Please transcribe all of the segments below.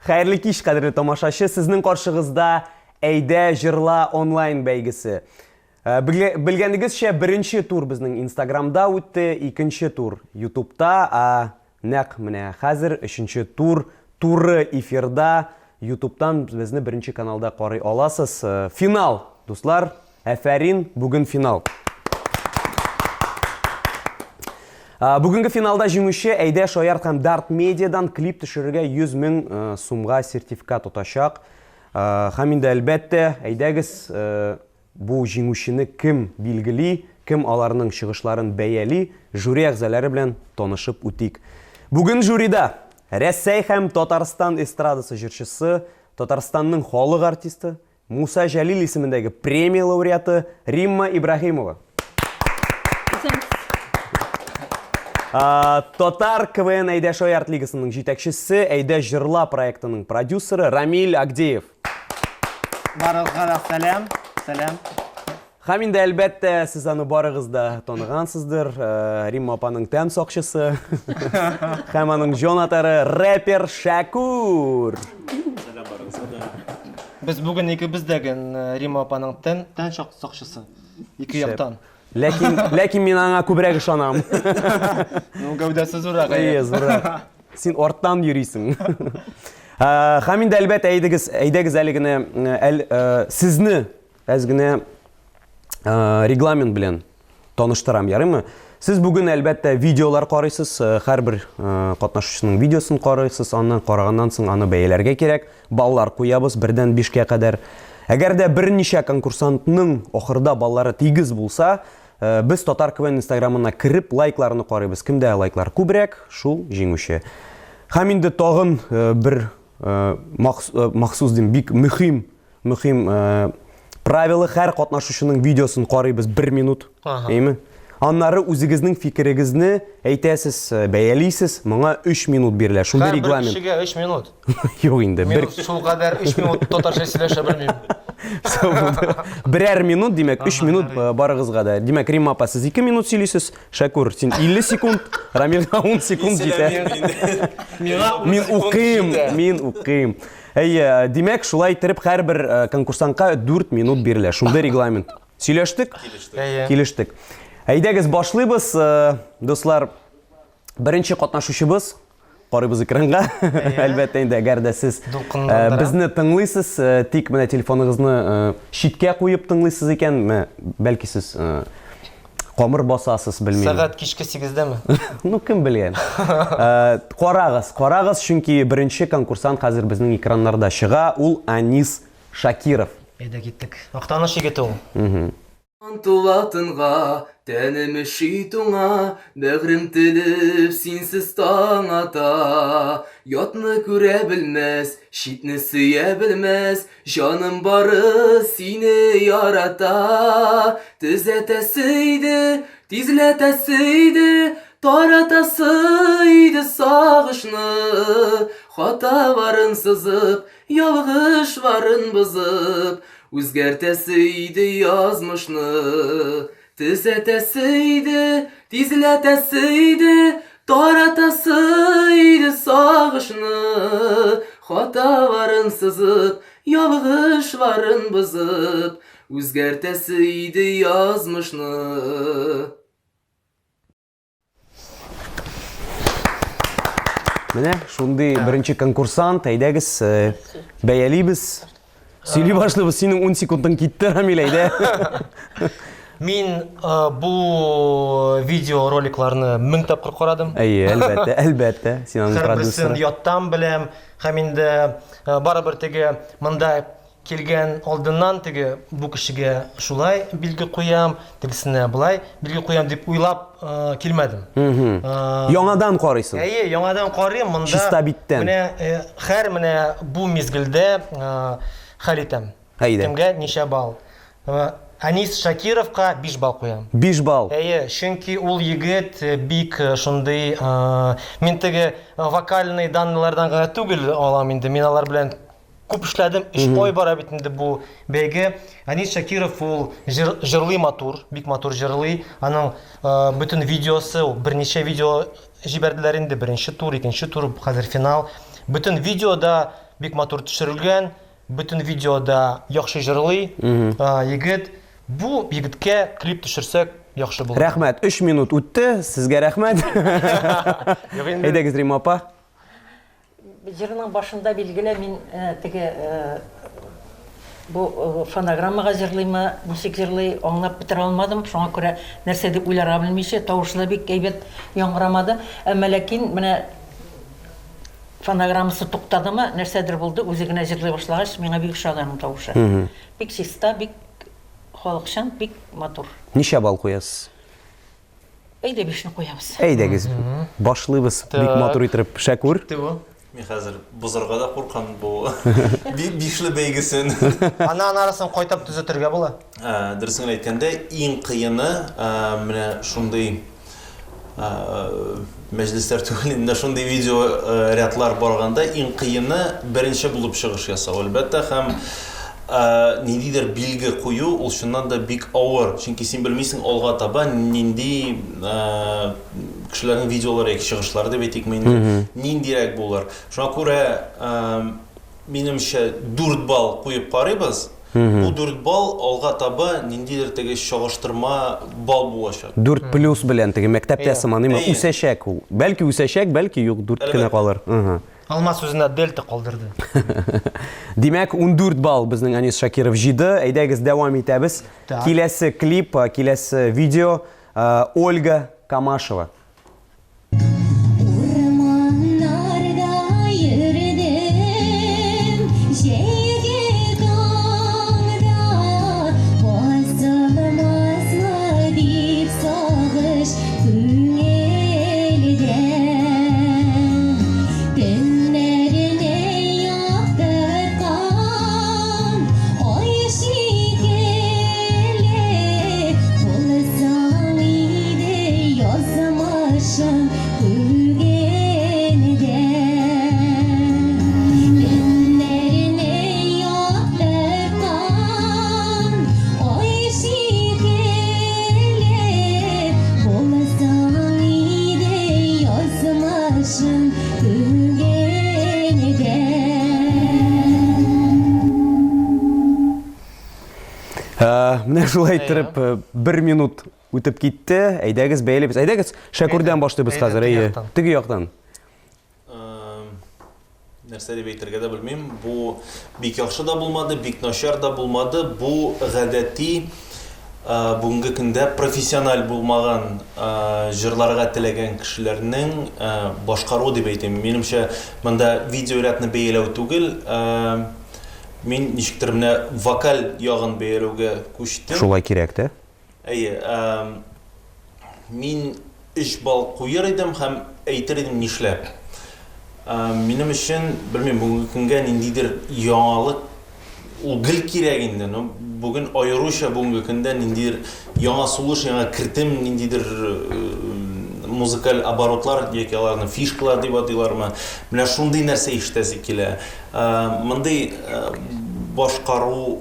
Хәерле кич, кадерле тамашачы! Сезнең каршыгызда Әйдә, җырла онлайн бәйгесе. Э, белгәнегезчә, беренче тур безнең Инстаграмда үтте, икенче тур Ютубта, ә нәкъ менә хәзер өченче тур туры эфирда Ютубтан безне беренче каналда карый аласыз. Э, финал, дуслар, әфәрин, бүген финал. Э, бүгенге финалда җиңүче Әйдә Шаярт һәм Дарт Медиадан клип төшерергә 100 мең сумга сертификат отачак. Һәм инде әлбәттә, әйдәгез, бу җиңүчене кем билгели, кем аларның чыгышларын бәяли, жюри әгъзалары белән танышып үтик. Бүген жюрида Рәсәй һәм Татарстан эстрадасы җырчысы, Татарстанның халык артисты, Муса Җәлил исемендәге премия лауреаты Римма Ибраһимова. Татар КВН Әйдә Шаярт лигасының җитәкчесе, Әйдә җырла проектының продюсеры Рамиль Агдеев. Барыгызга да сәлам, сәлам. Һәм инде әлбәттә, сез аны барыгыз да таныгансыздыр. Э, Римма апаның тән сакчысы һәм аның җан атары рэпер Шәкүр. Сәлам барыгызга да. Без бүген икебез дә ген э, Римма апаның тән тән сакчысы. Ике яктан. Ләкин, ләкин мин аңа күбрәк ышанам. Ну, гәүдәсе зуррак. Әйе, зуррак. Син арттан йөрисең. Э, һәм инде әлбәттә, әйдәгез, әйдәгез әле генә әл, сезне Әз генә регламент белән таныштырам, ярыймы? Сез бүген, әлбәттә, видеолар карыйсыз, һәрбер катнашучының видеосын карыйсыз, аны караганнан соң аны бәяләргә кирәк. Баллар куябыз бердән бишкә кадәр. Әгәр дә берничә конкурсантның ахырда баллары тигез булса, без Татар КВН инстаграмына кереп лайкларны карыйбыз. Кемдә лайклар күбрәк, шул җиңүче. Һәм инде тагын бер махсус дим, бик мөһим Мөһим э, правило һәр катнашучының видеосын карыйбыз бер минут. Әйме? Аннары үзегезнең фикерегезне әйтәсез, э, бәялисез, моңа 3 минут бирелә. Шундый регламент. Һәрбер кешегә 3 минут. Юк инде. Мин бер... шул кадәр 3 минут татарча сөйләшә белмим. Берәр минут, димәк, 3 минут э, барыгызга да. Димәк, Римма апа, сез 2 минут сөйлисез, Шәкүр, син 50 секунд, Рамилгә 10 секунд җитә. Мин укыйм, мин укыйм. Әйе, димәк, шулай иттереп һәрбер э, конкурсантка 4 минут бирелә. Шундый регламент. Сөйләштек? Килештек. Әйе. Килештек. Әйдәгез башлыйбыз, э, дуслар. Беренче катнашучыбыз карыйбыз экранга. Әлбәттә инде, әгәр дә сез э, безне тыңлыйсыз, тик менә телефоныгызны читкә куеп тыңлыйсыз икән, бәлки сез Камыр басасыз, белмим. Сәгать кичке сигездәме? Ну, кем белгән. Э, карагыз, карагыз, чөнки беренче конкурсант хәзер безнең экраннарда чыга, ул Анис Шакиров. Әйдә киттек. Актаныш егете ул. Тула тынга, тәнем өши туңа, Бәгърем телеп, синсез таң ата. Ятны күрә белмәс, читне сөя белмәс, Җаным бары сине ярата. Төзәтәсе иде, тизләтәсе иде, Таратасы иде сагышны. Хаталарын сызып, ялгышларын бозып, Үзгәртәсе иде язмышны. Төзәтәсе иде, тизләтәсе иде, Таратасы иде сагышны. Хаталарын сызып, ялгышларын бозып, Үзгәртәсе иде язмышны. Менә шундый беренче конкурсант, әйдәгез, э, бәялибез. Сөйли башлыйбыз. Синең 10 секундың китте, Рамил, әйдә. Мин э, бу видеороликларны мең тапкыр карадым. Әйе, әлбәттә, әлбәттә. Син аның продюсеры. Һәрберсен яттан беләм. Һәм инде э, барыбер теге монда Килгән алдыннан теге бу кешегә шулай билге куям, тегесенә болай билге куям дип уйлап э, килмәдем. Э, яңадан карыйсың. Әйе, яңадан карыйм монда. Чиста биттән. Менә э, һәр менә бу мизгелдә хәл итәм. Әйдә. Кемгә ничә балл? Анис Шакировка 5 балл куям. 5 балл. Әйе, чөнки ул егет бик шундый, мин теге вокальный данныйлардан гына түгел алам инде, мин алар белән Күп эшләдем, өч ай бара бит инде бу бәйге. Анис Шакиров ул җыр, җырлый матур, бик матур җырлый. Аның э, бөтен видеосы, ул берничә видео җибәрделәр инде, беренче тур, икенче тур, хәзер финал. Бөтен видеода бик матур төшерелгән, бөтен видеода яхшы җырлый егет. Бу егеткә клип төшерсәк, яхшы булыр. Рәхмәт. 3 минут үтте. Сезгә рәхмәт. Әйдәгез, Рима апа. Җырның башында билгеле мин э, теге э, бу э, фонограммага җырлыймы, ничек җырлый, аңлап бетерә алмадым. Шуңа күрә нәрсә дип уйларга белмичә, тавышы да бик әйбәт яңгырамады. Әмма ләкин менә фонограммасы туктадымы, нәрсәдер булды, үзе генә җырлый башлагач, миңа бик ошады аның тавышы. Бик чиста, бик халыкчан, бик матур. Ничә балл куясыз? Әйдә бишне куябыз. Әйдәгез, башлыйбыз бик матур итеп. Шәкүр. Китте бу. Мин хәзер бозарга да куркам бу бишле бәйгесен. Аны анарасын кайтып төзәтергә була. Дөресен генә әйткәндә, иң кыены менә шундый мәҗлесләр түгел инде, шундый видео рядлар барганда иң кыены беренче булып чыгыш ясау, әлбәттә, һәм ниндидер билге кую ул чыннан да бик авыр, чөнки син белмисең алга таба нинди кешеләрнең видеолары яки чыгышлары дип әйтикме инде, ниндирәк булыр. Шуңа күрә, минемчә, 4 балл куеп карыйбыз. Бу 4 балл алга таба ниндидер теге чагыштырма балл булачак. 4 плюс белән теге мәктәптә сыман, үсәчәк ул. Бәлки үсәчәк, бәлки юк, 4 кенә калыр. Алмаз үзенә дельта калдырды. Димәк, 14 балл безнең Анис Шакиров җыйды. Әйдәгез, дәвам итәбез. Киләсе клип, киләсе видео Ольга Камашева. Урманнарда йөрдем, җәйге таңда басылмасмы дип сагыш Күңелдә төннәрне яктырткан ай шикелле булсаң иде язмышым күгендә. Төннәрне яктырткан ай шикелле Булсаң иде язмышым күгендә. Менә шулай иттереп бер минут үтеп китте. Әйдәгез, бәялибез. Әйдәгез, Шәкүрдән башлыйбыз хәзер. Әйе. Теге яктан. Нәрсә дип әйтергә дә белмим. Бу бик яхшы да булмады, бик начар да булмады. Бу гадәти бүгенге көндә профессиональ булмаган җырларга теләгән кешеләрнең башкаруы дип әйтим. Минемчә, монда видеорядны бәяләү түгел, мин ничектер менә вокаль ягын бәяләүгә күчтем. Шулай кирәк тә. Әйе, мин 3 балл куер идем һәм әйтер идем нишләп. Минем өчен, белмим, бүгенге көнгә ниндидер яңалык ул гел кирәк инде, но бүген аеруча бүгенге көндә ниндидер яңа сулыш, яңа кертем, ниндидер музыкаль оборотлар яки аларны фишкалар дип атыйлармы, менә шундый нәрсә ишетәсе килә. Мондый башкару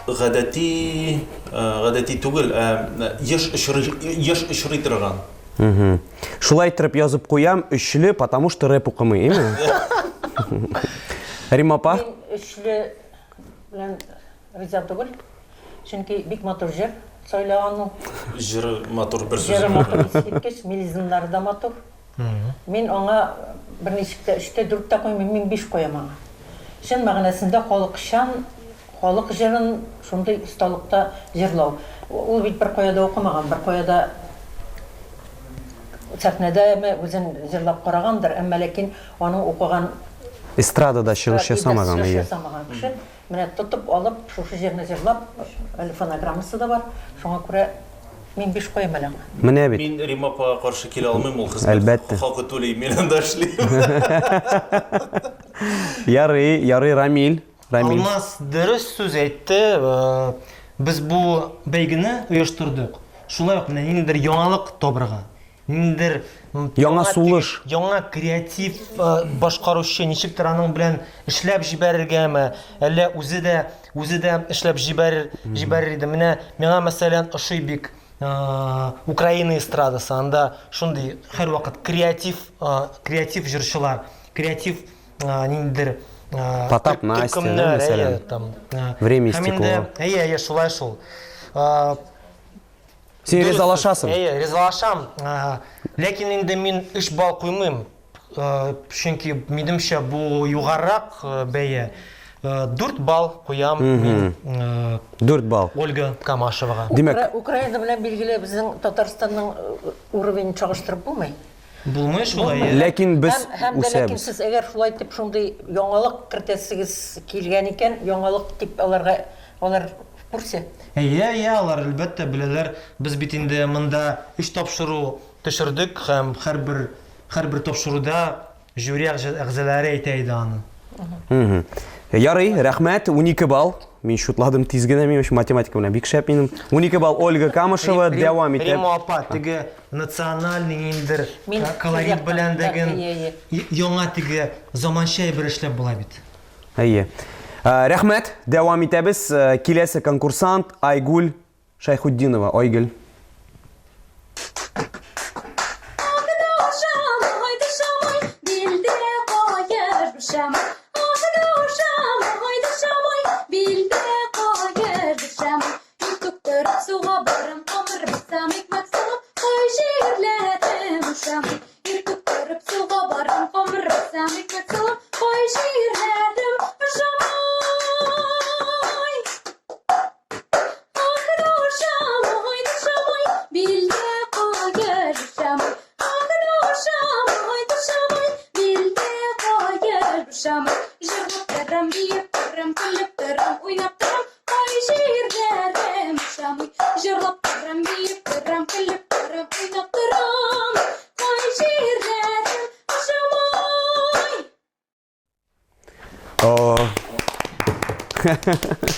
гадәти гадәти түгел, ә еш очрый еш очрый торган. Шулай иттереп язып куям, өчле, потому что рэп укымый, әйме? Рима апа? Мин өчле белән риза түгел. Чөнки бик матур җыр сайлаган ул. Җыры матур бер сүз. Җыры матур, искиткеч, мелизмнары да матур. Мин аңа берничек тә өч тә, дүрт тә куймыйм, мин биш куям аңа. Чын мәгънәсендә халыкчан, халык җырын шундый осталыкта җырлау. Ул бит беркая да укымаган, беркая да сәхнәдәме үзен җырлап карагандыр, әмма ләкин аның укыган Эстрадада чыгыш ясамаган, әйе. Чыгыш ясамаган кеше. Менә тотып алып, шушы җырны җырлап, әле фонограммасы да бар. Шуңа күрә Мин биш куям әле аңа. Менә бит. Мин Рима апага каршы килә алмыйм, ул хезмәт Әлбәттә. хакы түли, мин анда эшлим. Ярый, ярый, Рамил. Рамил. Алмаз дөрес сүз әйтте. Э, Без бу бәйгене оештырдык. Шулай ук менә ниндидер яңалык табырга. Ниндидер Яңа сулыш. Яңа креатив э, башкаручы ничектер аның белән эшләп җибәрергәме, әллә үзе дә үзе дә эшләп җибәрер җибәрер иде. Менә миңа мәсәлән ошый бик э, Украина эстрадасы. Анда шундый һәрвакыт креатив э, креатив җырчылар, креатив ниндидер Потап Настя, да, мәсәлән. Там, Время и стекло. Әйе, әйе, шулай шул. Син ризалашасың? Әйе, ризалашам. Ләкин инде мин 3 балл куймыйм. Чөнки минемчә бу югарырак бәя. 4 балл куям мин. 4 балл. Ольга Камашевага. Димәк, Украина белән билгеле безнең Татарстанның уровенен чагыштырып булмый. Булмый шулай. Ләкин без һәм, һәм дә ләкин сез әгәр шулай итеп шундый яңалык кертәсегез килгән икән, яңалык дип аларга алар в курсе. Әйе, әйе, алар әлбәттә беләләр. Без бит инде монда өч тапшыру төшердек һәм һәрбер һәрбер тапшыруда жюри әгъзалары әйтә иде аны. Ярый, рәхмәт, 12 балл. Мин шутладым тиз генә, минем өчен математика белән бик шәп минем. 12 балл Ольга Камышева дәвам итә. Римма апа, теге национальный ниндидер колорит белән дәген яңа теге заманча әйбер эшләп була бит. Әйе. Рәхмәт, дәвам итәбез. Киләсе конкурсант Айгүл Шәйхутдинова, Айгөл.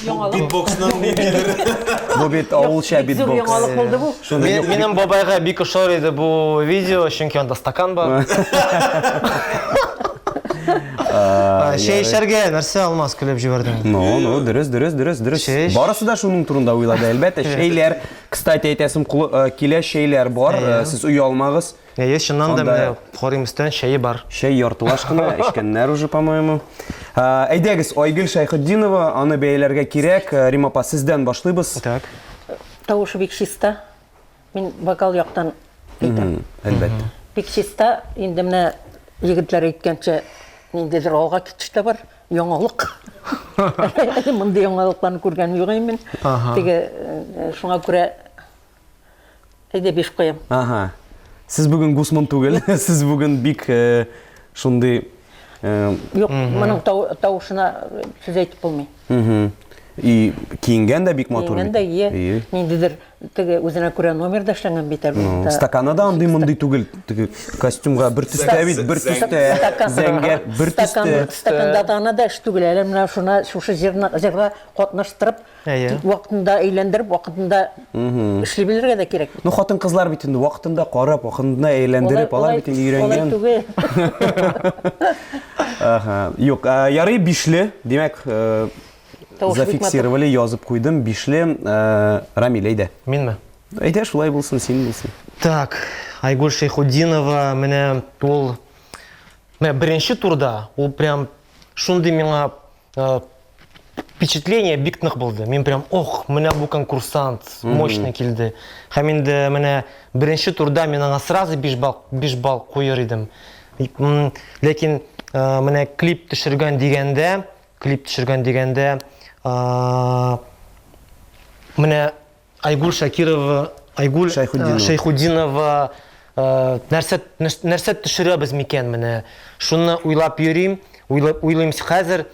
Битбоксның ниндидер. Бу бит авылча Бик зур битбокс. яңалык булды бу. Шундый юк. Минем бабайга бик ошар иде бу видео, чөнки анда стакан бар. Чәй эчәргә нәрсә Алмаз көлеп җибәрдең? Ну, ну, дөрес, дөрес, дөрес, дөрес. Чәй эч. Барысы да шуның турында уйлады, әлбәттә. Чәйләр, кстати, әйтәсем кулы- э, килә, чәйләр бар, э, сез оялмагыз. Әйе, чыннан да Анда- менә карыйм өстән чәе бар. Чәй яртылаш кына эчкәннәр уже, по-моему. Әйдәгез, Айгөл Шәйхетдинова, аны бәяләргә кирәк. Рима апа, сездән башлыйбыз. Так. Тавышы бик чиста. Мин вокал яктан әйтәм. Әлбәттә. Бик чиста. Инде менә егетләр әйткәнчә, ниндидер алга китеш тә бар. Яңалык. Әле мондый яңалыкларны күргәнем юк инде мин. Теге шуңа күрә Әйдә биш куям. Ага. Сез бүген Гусман түгел, сез бүген бик э, шундый э, Юк, моның тавышына сүз әйтеп булмый. Мгм. И киенгән дә бик матур. Киенгән дә ие. Ниндидер теге үзенә күрә номер да эшләнгән бит әле. Ну, стаканы да андый мондый түгел. Теге костюмга бер төстә бит, бер төстә. Зәңгәр бер төстә. Стаканда да ана да эш түгел. Әле менә шуна шушы җырны җырга катнаштырып Әйе. Вакытында әйләндереп, вакытында эшли белергә дә кирәк. Ну, хатын-кызлар бит инде вакытында карап, вакытында әйләндереп, алар бит инде өйрәнгән. Алай түгел. Ага. Юк, ярый бишле, димәк, э, зафиксировали, язып куйдым, бишле. Э, Рамиль, әйдә. Минме? Әйдә, шулай булсын, син булсын. Так, Айгуль Шәйхутдинова, менә ул менә беренче турда ул прям шундый миңа э, впечатление бик нык булды. Мин прям, ох, менә бу конкурсант, мощный килде. Һәм инде менә беренче турда мин аңа сразу 5 балл, 5 балл куер идем. Ләкин э, менә клип төшергән дигәндә, клип төшергән дигәндә, э, менә Айгуль Шакирова, Айгуль Шәйхутдинова. Э, Шәйхутдинова э, нәрсә нәрсә төшерәбез микән менә? Шуны уйлап йөрим, уйлап уйлыйм хәзер.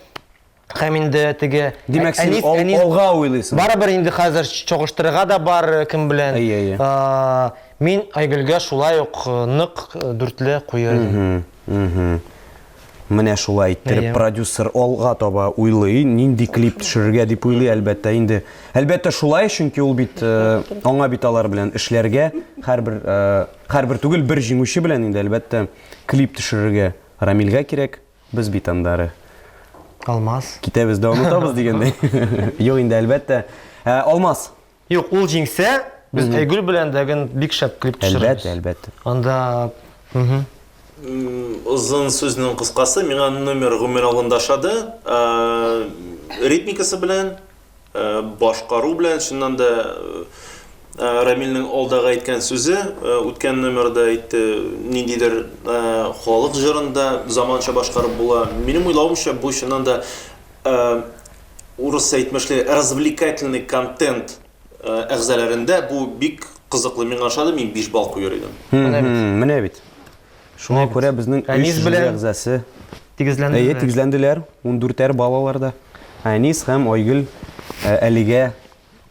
Һәм инде теге Димәк, син Әнис- ал- Әнис- алга уйлыйсың. Барыбер инде хәзер чагыштырырга да бар э, кем белән. Әйе, әйе. Э, Мин Айгөлгә шулай ук э, нык э, дүртле куяр идем. Мгм. Менә шулай иттереп Әйе. продюсер алга таба уйлый, нинди клип төшерергә дип уйлый, әлбәттә инде. Әлбәттә шулай, чөнки ул бит э, аңа бит алар белән эшләргә, һәрбер э, һәрбер түгел, бер җиңүче белән инде әлбәттә клип төшерергә Рамилгә кирәк. Без бит андары Алмаз. китәбез дә онытабыз дигәндәй. Юк инде әлбәттә. Э, Алмаз. Юк, ул җиңсә, без Айгөл белән дәген бик шәп клип төшерербез. Әлбәттә, әлбәттә. Анда мгм. Озын сүзнең кыскасы, миңа номер гомер алганда ошады. Ритмикасы белән, башкару белән, чыннан да Рамилнең алдагы әйткән сүзе, үткән номерда әйтте, ниндидер халык җырын да заманча башкарып була. Минем уйлавымча, бу чыннан да урыс әйтмешли развлекательный контент әгъзаләрендә бу бик кызыклы, миңа ошады, мин 5 балл куер идем. Менә бит. Менә бит. Шуңа күрә безнең өч жюри әгъзасы тигезләнделәр. Әйе, тигезләнделәр. 14-әр балл аларда. Әнис һәм Айгөл әлегә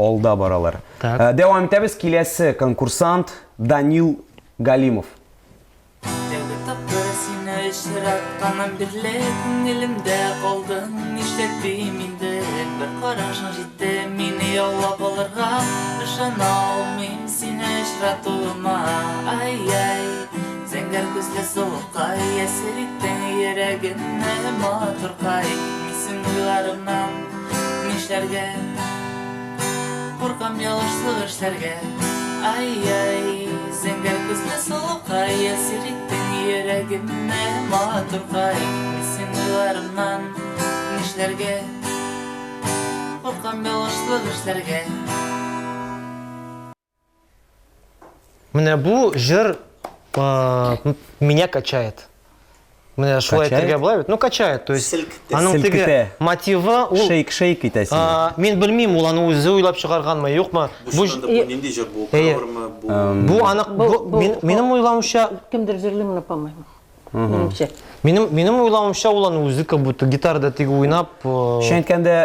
алда баралар. Дәвам итәбез. Киләсе конкурсант Данил Галимов. Тәүге тапкыр сине очратканнан бирле Күңелемдә калдың, нишләтим инде Бер карашың җитте мине яулап алырга Ышана алмыйм сине очратуыма Ай-яй, зәңгәр күзле сылукай Әсир иттең йөрәгемне, матуркай Мисең уйларымнан нишләргә Куркам ялгышлык эшләргә. Ай-яй, зәңгәр күзле сылукай, әсир иттең йөрәгемне, матуркай. Мин уйларымнан нишләргә? Куркам ялгышлык эшләргә. Менә бу җыр меня качает. Менә шулай әйтергә була бит. Ну, качает, то есть аның теге мотивы ул шейк-шейк итә сине. Мин белмим, ул аны үзе уйлап чыгарганмы, юкмы. Бу нинди җыр бу? Кавермы бу? Бу анык минем уйлавымча кемдер җырлый моны, по-моему. Минемчә. Минем минем уйлавымча, ул аны үзе как будто гитарада теге уйнап. Чын әйткәндә,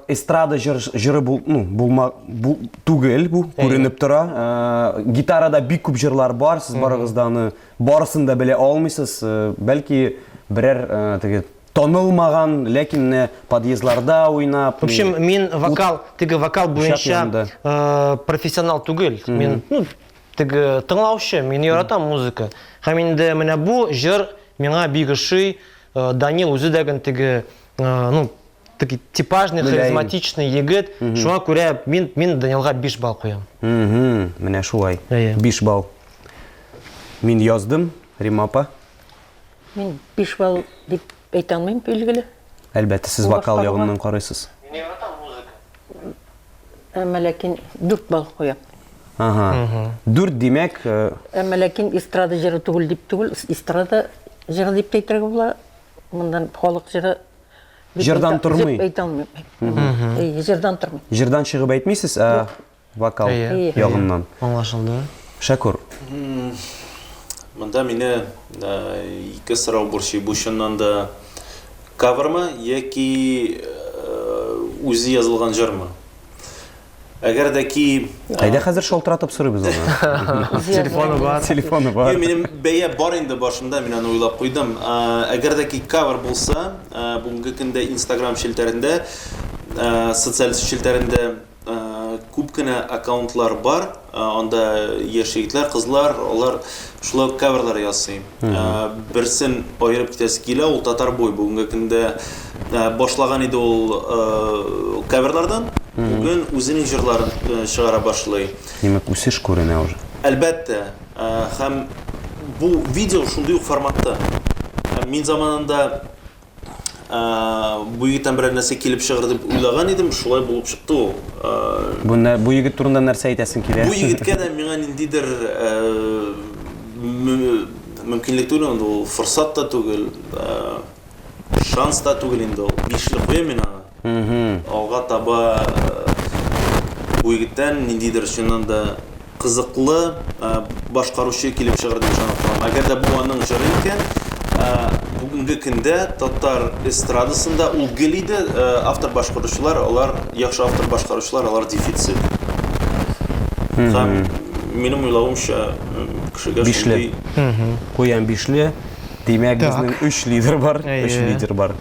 эстрада җыр җыры бул, ну, булма бу түгел бу, күренеп тора. Гитарада бик күп җырлар бар, сез барыгыз да аны барысын да белә алмыйсыз. Бәлки берәр теге танылмаган, ләкин менә подъездларда уйнап. В общем, мин вокал, теге вокал буенча профессионал түгел. Мин, ну, Теге тыңлаучы, мин яратам музыка. Һәм инде менә бу җыр миңа бик ошый. Э, Данил үзе дә теге, э, ну, теге типажный, харизматичный егет. Шуңа күрә мин мин Данилга 5 балл куям. Менә шулай. 5 балл. Мин яздым, Рима апа. Мин 5 балл дип әйтә алмыйм, билгеле. Әлбәттә, сез вокал ягыннан карыйсыз. Мин яратам музыка. Әмма ләкин 4 балл куям. Ага. 4 димәк. Э, Әмма ләкин эстрада җыры түгел дип түгел, эстрада җыры дип тә әйтергә була. Моннан халык җыры Җырдан тормый. Дип әйтә алмыйм. Әйе, җырдан тормый. Җырдан чыгып әйтмисез, ә вокал ягыннан. Аңлашылды. Шәкүр. Монда мине ике сорау борчый. Бу чыннан да кавермы яки үзе язылган җырмы? Әгәр дә ки... Әйдә хәзер шалтыратып сорыйбыз аны. Телефоны бар. Телефоны бар. Минем бәя бар инде башында, мин аны уйлап куйдым. Әгәр дә ки кавер булса, бүгенге көндә Instagram челтәрендә, социаль челтәрендә Күп кенә аккаунтлар бар, анда яшь егетләр, кызлар, алар шулай ук каверлар ясый. Берсен аерып китәсе килә, ул Татар Бой. Бүгенге көндә башлаган иде ул каверлардан, бүген үзенең җырларын чыгара башлый. Димәк, үсеш күренә уже. Әлбәттә, һәм бу видео шундый ук форматта. Мин заманында бу егеттән берәр нәрсә килеп чыгыр дип уйлаган идем, шулай булып чыкты ул. Бу, бу егет турында нәрсә әйтәсең килә? Бу егеткә дә миңа ниндидер мөмкинлек түгел инде ул, форсат та түгел, шанс та түгел инде ул. Бишле куям мин аңа. Алга таба бу егеттән ниндидер чыннан да кызыклы башкаручы килеп чыгыр дип ышанып калам. Әгәр дә бу аның җыры икән, бүгенге көндә татар эстрадасында ул гел иде, автор башкаручылар, алар яхшы автор башкаручылар, алар дефицит. Һәм минем уйлавымча, кешегә бишле. Куям бишле. Димәк, безнең өч лидер бар, өч лидер бар.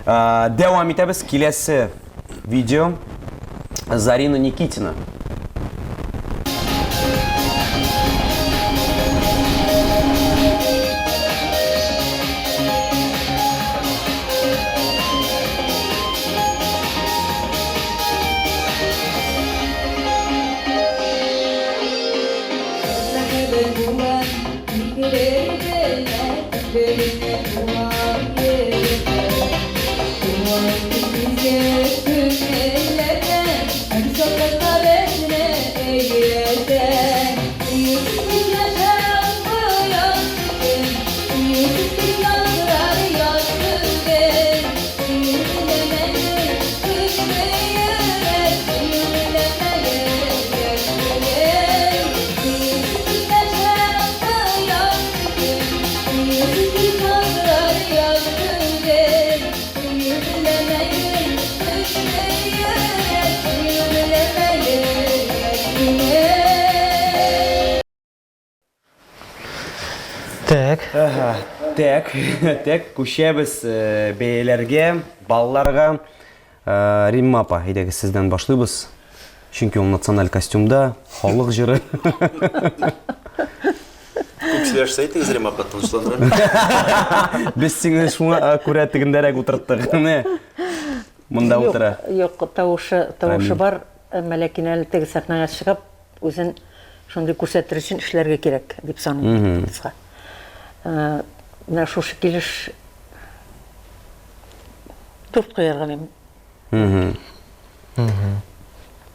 Дәвам итәбез. Киләсе видео Зарина Никитина. Өшми йөрәк, сөюләмәгез яшь гөлем. Синсез үтмәс һәр яз көн, Синсез үтмәс яз көнем. Сөюләмәгез, өшми йөрәк, сөюләмәгез яшь гөлем. Так. Ага, так, так, күчәбез э, бәяләргә, балларга. Э, Римма апа, әйдәгез сездән башлыйбыз. Чөнки ул националь костюмда, халык җыры. Күп сөйләшсә әйтегез, Римма апа, тынычландырам. Без сине шуңа э, күрә тегендәрәк утырттык. Менә монда утыра. Юк, тавышы, тавышы бар, әмма ләкин әле теге сәхнәгә чыгып, Үзен шундый күрсәтер өчен эшләргә кирәк, дип саныйм кызга. Э, менә шушы килеш торт куярга мин.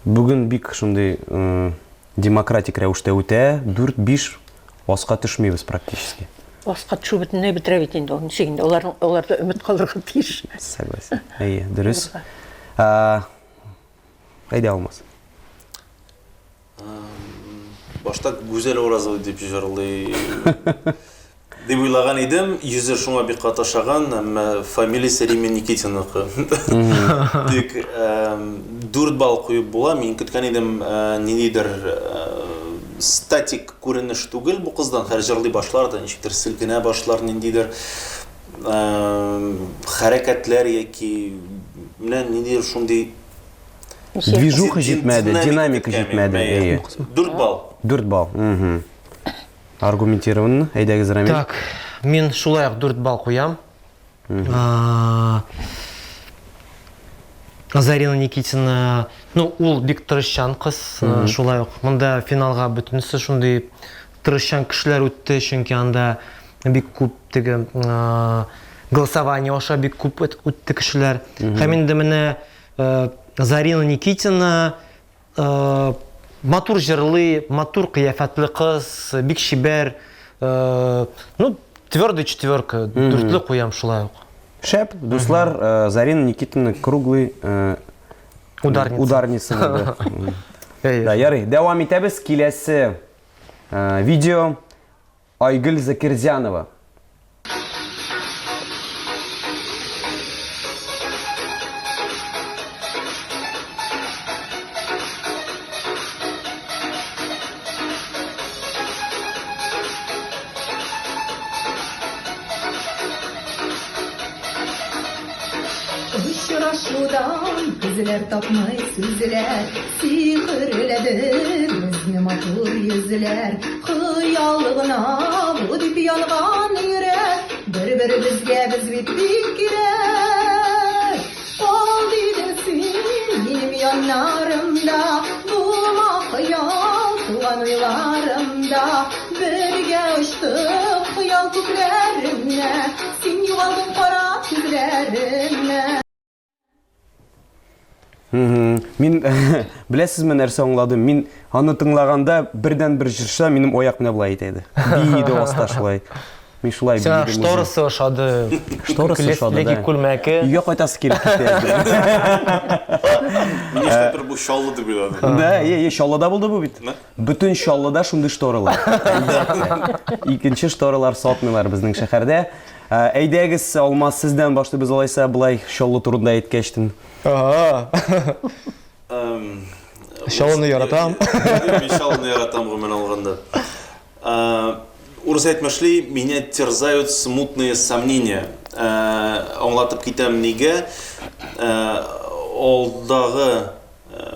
Бүген бик шундый э, демократик рәвештә үтә. 4-5 аска төшмибез практически. Аска төшү бөтенләй бетерә бит инде ул. Ничек инде? Аларның аларда өмет калырга тиеш. Согласен. Әйе, дөрес. Ә, Әйдә Алмаз. Башта Гүзәл Уразова дип җырлый дип уйлаган идем. Йөзе шуңа бик каты ошаган, әмма фамилиясе Римма Никитинаныкы. Тик 4 балл куеп була. Мин көткән идем ниндидер статик күренеш түгел бу кыздан. Хәзер җырлый башлар да, ничектер селкенә башлар, ниндидер хәрәкәтләр яки менә ниндидер шундый Движуха җитмәде, динамика җитмәде. Әйе. 4 балл. 4 балл. Угу. Аргументированно. Әйдәгез, Рамил. Так, мин шулай ук 4 балл куям. Зарина Никитина, ну, ул бик тырышчан кыз, шулай ук. Монда финалга бөтенесе шундый тырышчан кешеләр үтте, чөнки анда бик күп теге голосование аша бик күп үтте кешеләр. Һәм инде менә Зарина Никитина матур җырлый, матур кыяфәтле кыз, бик чибәр. Ну, твердый четверка, дүртле куям шулай ук. Шәп, дуслар, Зарина Никитина круглый ударница. Ударница булды. Да, ярый. Дәвам итәбез. Киләсе видео Айгөл Закирзянова. Очрашудан күзләр тапмый сүзләр, Сихерләде безне матур йөзләр. Хыял гына бу дип янган йөрәк, Бер-беребезгә без бит бик кирәк. Кал дидең син минем яннарымда, Булма хыял туган уйларымда. Бергә очтык хыял күкләренә, Син югалдың кара күзләреңә. Мин беләсезме нәрсә аңладым? Мин аны тыңлаганда бердән бер җырчыда минем аяк менә болай итә иде. Бии иде аста шулай. Мин шулай Сиңа шторасы ошады. Шторасы ошады, да. Күлмәке. Өйгә кайтасы килеп китте. Нишләптер бу Чаллы дип уйладым. Да, е, е, Чаллыда булды бу бит. Бөтен Чаллыда шундый шторалар. Икенче шторалар сатмыйлар безнең шәһәрдә. Ә, Әйдәгез, Алмаз, сездән башлыйбыз алайса, болай Чаллы турында әйткәчтен. Чаллыны яратам. Мин Чаллыны яратам, гомумән алганда. Урыс әйтмешли, меня терзают смутные сомнения. Аңлатып китәм нигә. Алдагы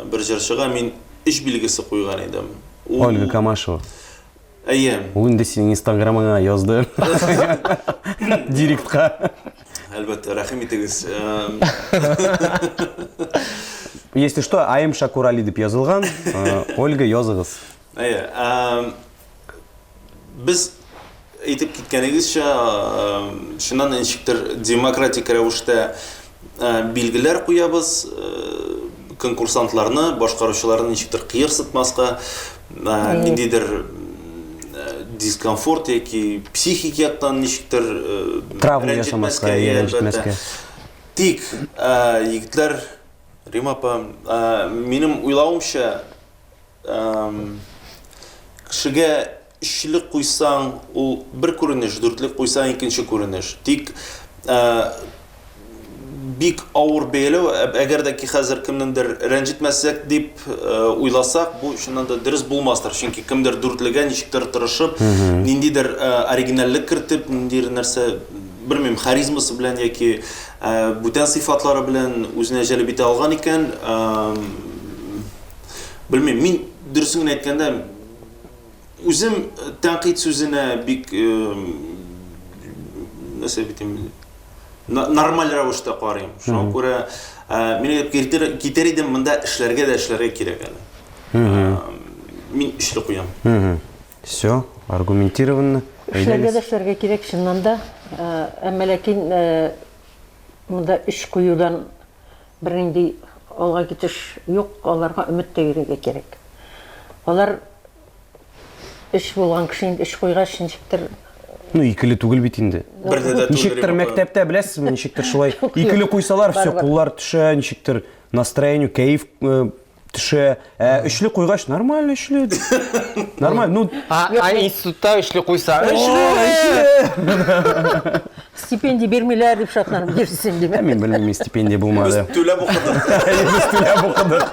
бер җырчыга мин өч билгесе куйган идем. Ольга Камашева. Әйе. Ул инде синең инстаграмыңа язды. Директка. Әлбәттә, рәхим итегез. Если что, Аим Шакурали дип язылган. Э, Ольга, языгыз. Әйе. Без әйтеп киткәнегезчә, чыннан ничектер демократик рәвештә билгеләр куябыз, конкурсантларны, башкаручыларны ничектер кыерсытмаска, ниндидер дискомфорт яки психик яктан ничектер травма ясамаска, рәнҗетмәскә. Тик егетләр. Рима апа, минем уйлавымча, кешегә өчлек куйсаң, ул бер күренеш, дүртлек куйсаң, икенче күренеш. Тик бик авыр бәяләү, әгәр дә ки хәзер кемнеңдер рәнҗетмәсәк дип уйласак, бу чыннан да дөрес булмастыр. Чөнки кемдер дүртлегә ничектер тырышып, ниндидер оригинальлек кертеп, ниндидер нәрсә, белмим, харизмасы белән яки бүтән сыйфатлары белән үзенә җәлеп итә алган икән, белмим, мин дөресен генә әйткәндә, үзем тәнкыйть сүзенә бик нәрсә бит инде, нормаль рәвештә карыйм. Шуңа күрә мин әйтеп китер, китер идем, монда эшләргә дә эшләргә кирәк әле. Мин өчле куям. Все, аргументированно. Эшләргә дә эшләргә кирәк, чыннан да. Әмма ләкин монда өч куюдан бернинди алга китеш юк, аларга өмет тә бирергә кирәк. Алар өч булган кеше инде өч куйгач, ничектер Ну, икеле түгел бит инде. Бердә дә түгел. Ничектер мәктәптә беләсезме, ничектер шулай икеле куйсалар, все, куллар төшә, ничектер настроение, кәеф э, төшә. Ә өчле куйгач, нормально өчле. Нормально. Ну, а, а институтта өчле куйса, өчле. Стипендия бирмиләр дип шатланып йөрсен димә. Мин белмим, стипендия булмады. Без түләп укыдык. Без түләп укыдык.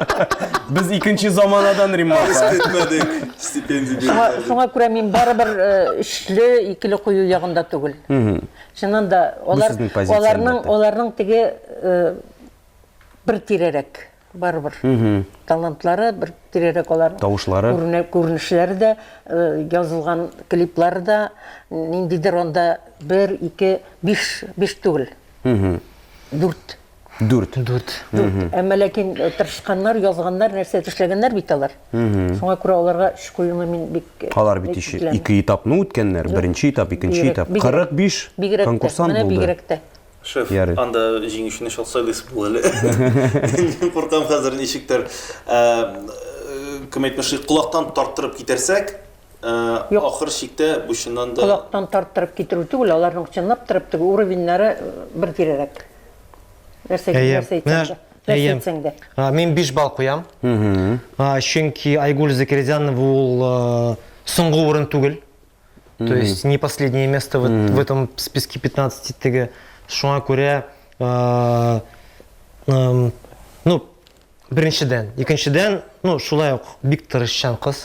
Без икенче заманадан Римма Без көтмәдек стипендия бирмиләр. Шуңа күрә мин барыбер э, өчле, икеле кую ягында түгел. Чыннан да алар аларның аларның теге э, бер тирәрәк барыбер. Талантлары бер тирәрәк алар. Тавышлары. Күренә, күренешләре дә, э, язылган клиплары да ниндидер анда бер, ике, биш, биш түгел. Дүрт. Дүрт. Дүрт. Дүрт. Әмма ләкин э, тырышканнар, язганнар, нәрсә эшләгәннәр бит алар. Шуңа күрә аларга эш куюны мин бик э, Алар бит ише ике этапны үткәннәр. Беренче этап, икенче этап. 45 конкурсант булды. Менә бигрәк тә. Шеф, Ярый. анда җиңүчене шул сайлыйсы була әле. Мин куркам хәзер ничектер. Э, э, Кем әйтмешли, колактан тарттырып китерсәк, э, Юк. ахыр чиктә бу чыннан да Колактан тарттырып китерү түгел, аларның чынлап торып теге уровеньнары э, бер тирәрәк. Нәрсә Әйе. нәрсә әйтсәң дә. Нәрсә Әйе. әйтсәң дә. А, Мин 5 балл куям. А, Чөнки Айгуль Закирзянова ул э, соңгы урын түгел. То есть не последнее место в, в этом списке 15 теге. Шуңа күрә, э, эм, ну, беренчедән. Икенчедән, ну, шулай ук бик тырышчан кыз.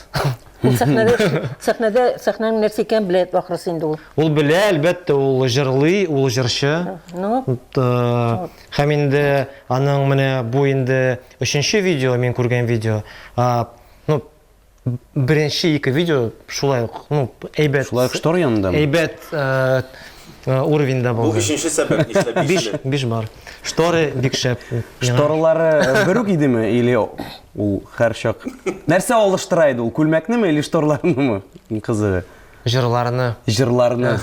Ул сәхнәдә, сәхнәдә, сәхнәнең нәрсә икәнен белә ахрысы инде ул. Ул белә, әлбәттә, ул җырлый, ул җырчы. Ну, Э, Һәм инде аның менә бу инде өченче видео, мин күргән видео. А, Ну, Беренче ике видео шулай ук, ну, әйбәт. Шулай ук штор янындамы? Әйбәт э, э, уровеньда бу булды. өченче сәбәп нишләп Биш, бишле. биш бар. Шторы бик шәп. Миңа- Шторлары э, бер үк идеме или ул һәрчак? Нәрсә алыштыра иде ул, күлмәкнеме или шторларнымы? Иң кызыгы. Җырларны. Җырларны.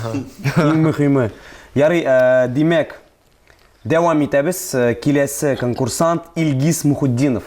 Иң мөһиме. Ярый, э, димәк, Дәвам итәбез. Киләсе конкурсант Илгиз Мухутдинов.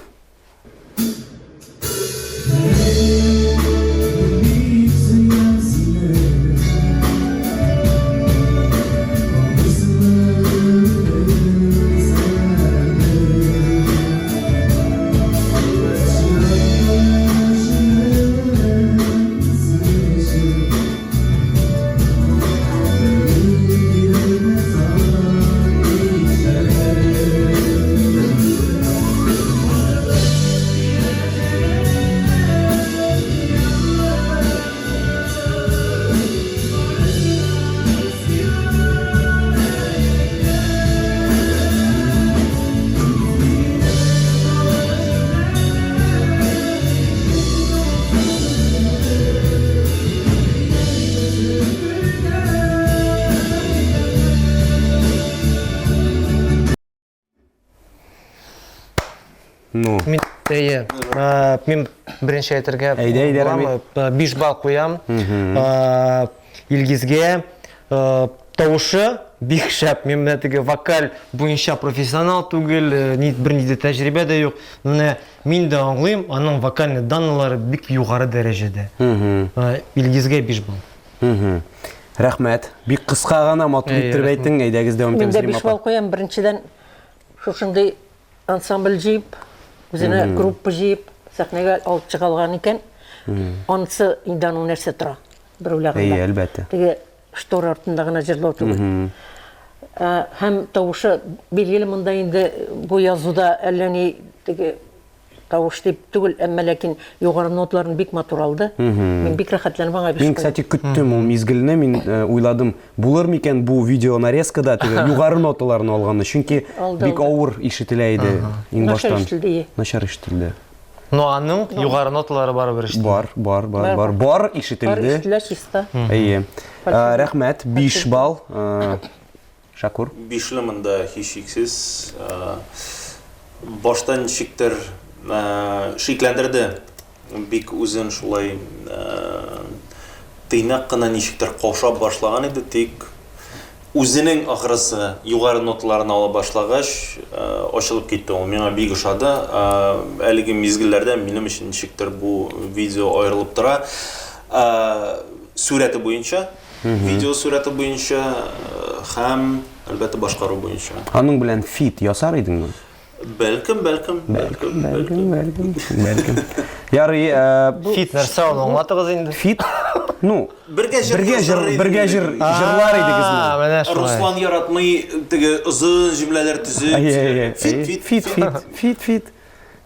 Ну. Мин, әйе, э, мин беренче әйтергә Әйдә, әйдә, буламы? Рамил. Э, Биш балл куям. Э, Илгизгә э, тавышы бик шәп. Мин менә теге вокаль буенча профессионал түгел, э, ни, бернинди тәҗрибә дә юк. Менә Мин дә аңлыйм, аның вокальный данныйлары бик югары дәрәҗәдә. Илгизгә 5 балл. Рәхмәт. Бик кыска гына матур иттереп әйттең. Әйдәгез дәвам Мин итәбез. дә 5 балл куям. Беренчедән, шушындый ансамбль җыеп, үзенә группа җыеп, сәхнәгә алып чыга алган икән, анысы инде аның нәрсә тора, бер уйлаганда. Әйе, әлбәттә. Теге штора артында гына җырлау түгел. Һәм тавышы, билгеле, монда инде бу язуда әллә ни теге тавыш дип түгел, әмма ләкин югары ноталарын бик матур алды. Мин бик рәхәтләнеп аңа биш Мин, кстати, көттем ул мизгелне, мин э, уйладым, булыр микән бу видео нарезкада теге югары ноталарны алганны, чөнки бик авыр ишетелә иде иң баштан. Начар ишетелде. Начар ишетелде. Но аның югары ноталары барыбер ишетелде. Бар, бар, бар, бар, бар ишетелде. Бар ишетелә чиста. Әйе. Э, рәхмәт, 5 балл. Э, Шакур. Бишле монда һичшиксез. Башта ничектер шикләндерде. Бик үзен шулай тыйнак кына ничектер каушап башлаган иде, тик үзенең ахрысы югары ноталарын ала башлагач, ачылып китте ул. Миңа бик ошады. Әлеге мизгелләрдә минем өчен ничектер бу видео аерылып тора. Сурәте буенча Видео сурәте буенча һәм, әлбәттә, башкару буенча. Аның белән фит ясар идеңме? Бәлкем, бәлкем, бәлкем, бәлкем, бәлкем, бәлкем. Ярый, фит нәрсә ул, аңлатыгыз инде. Фит? Ну, бергә җыр, бергә җыр, бергә җыр, җырлар идегезме? Менә шулай. Руслан яратмый теге озын җөмләләр төзеп. Фит, фит, фит, фит, фит, фит.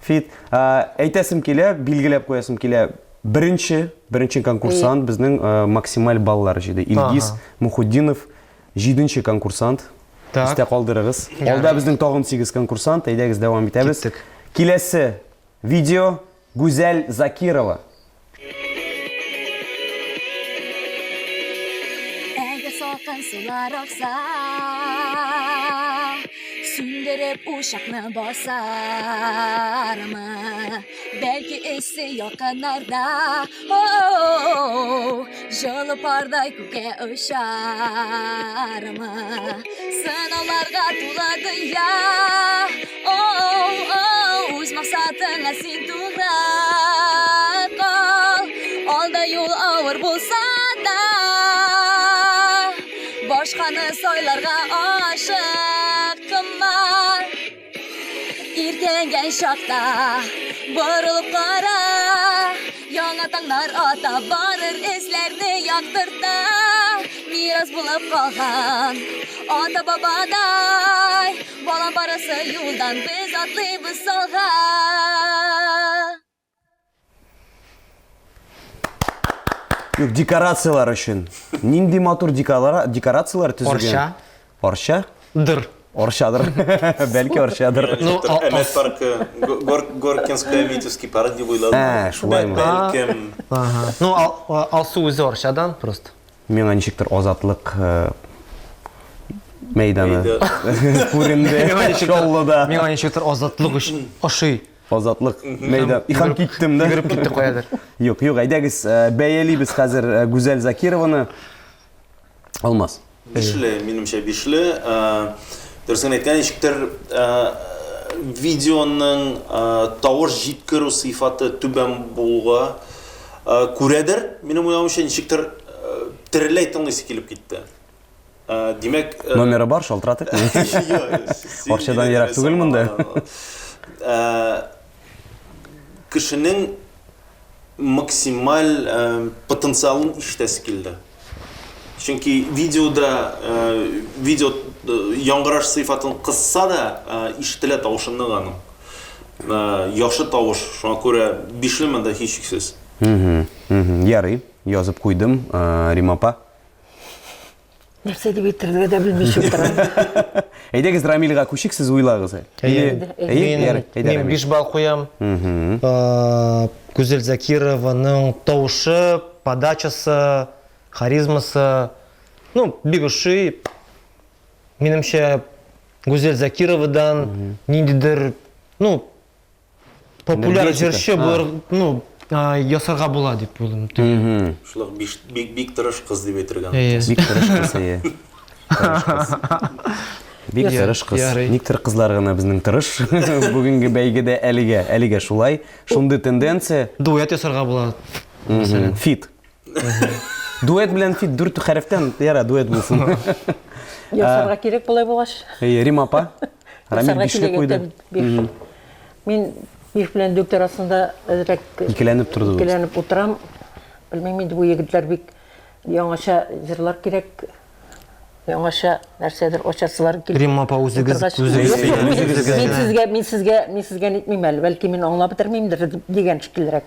Фит. Әйтәсем килә, билгеләп куясым килә. Беренче, беренче конкурсант безнең максималь баллар җыйды. Илгиз Мухутдинов, җиденче конкурсант. Истә калдырыгыз. Алда безнең тагын 8 конкурсант. Әйдәгез, дәвам итәбез. Киттек. Киләсе видео Гүзәл Закирова. Әгәр салкын сулар акса, Сүндереп учакны басармы? Бәлки эссе якыннарда, О-о-о, Җылы пардай күккә очармы? Сынауларга тула дөнья, Оу-оу, үз максатыңа син тугры кал. Алда юл авыр булса да, башканы сайларга ашыкма. Иркәнгән чакта борылып кара, яңа таңнар ата барыр эзләрне яктырта. Мирас булып калган ата-бабадай, Балам барысы юлдан без атлыйбыз алга. Юк, декорацияләр өчен. Нинди матур декорацияләр төзегән. Арча. Арча? Дыр. Арчадыр. Бәлки Арчадыр. Ну, Әмәт паркы, Горкинская, Витебский парк дип уйладым. Ә, шулаймы? Бәлкем. Ну, Алсу үзе Арчадан просто. Миңа ничектер азатлык э, мәйданы күренде Чаллыда. Миңа ничектер азатлык ошый. Азатлык мәйдан. Һәм киттем дә. Йөгереп китте каядыр. Юк, юк, әйдәгез, э, бәялибез хәзер э, Гүзәл Закированы. Алмаз. Бишле, минемчә бишле. Дөресен әйткән, ничектер видеоның тавыш җиткерү сыйфаты түбән булуга күрәдер, минем уйлавымча, ничектер тереләй тыңлыйсы килеп китте. Димәк, Номеры бар, шалтыратыйк. Арчадан ерак түгел монда. Кешенең максималь потенциалын ишетәсе килде. Чөнки видеода видео яңгыраш сыйфатын кысса да, ишетелә тавышы нык аның. Яхшы тавыш, шуңа күрә бишле монда һичшиксез. Ярый, язып куйдым, Рима апа. Нәрсә дип әйтергә дә белмичә утырам. Әйдәгез Рамилгә күчик, сез уйлагыз әле. Әйе. Әйе, Мин 5 балл куям. Гүзәл Закированың тавышы, подачасы, харизмасы, ну, бик ошый. Минемчә, Гүзәл Закировадан ниндидер, ну, популяр җырчы булыр, ну, ясарга була дип уйлыйм. Шулай бик бик бик тырыш кыз дип әйтергә. Бик тырыш кыз, әйе. Тырыш кыз. Бик тырыш кыз. Никтер кызлар гына безнең тырыш. Бүгенге бәйгедә әлегә, әлегә шулай. Шундый тенденция. Дуэт ясарга була. Мәсәлән. Фит. Дуэт белән фит дүрт хәрефтән, яра, дуэт булсын. Ясарга кирәк болай булгач. Әйе, Рима апа. Рамил бишле куйды. Мин биш белән дүрт арасында әзрәк икеләнеп тордыгыз. Икеләнеп утырам. Белмим инде бу егетләр бик яңача җырлар кирәк. Яңача нәрсәдер ачасылар килеп. Римма апа үзегез үзегез Мин сезгә мин сезгә мин сезгә нитмим әле. Бәлки мин аңлап бетермимдер дигән шикеллерәк.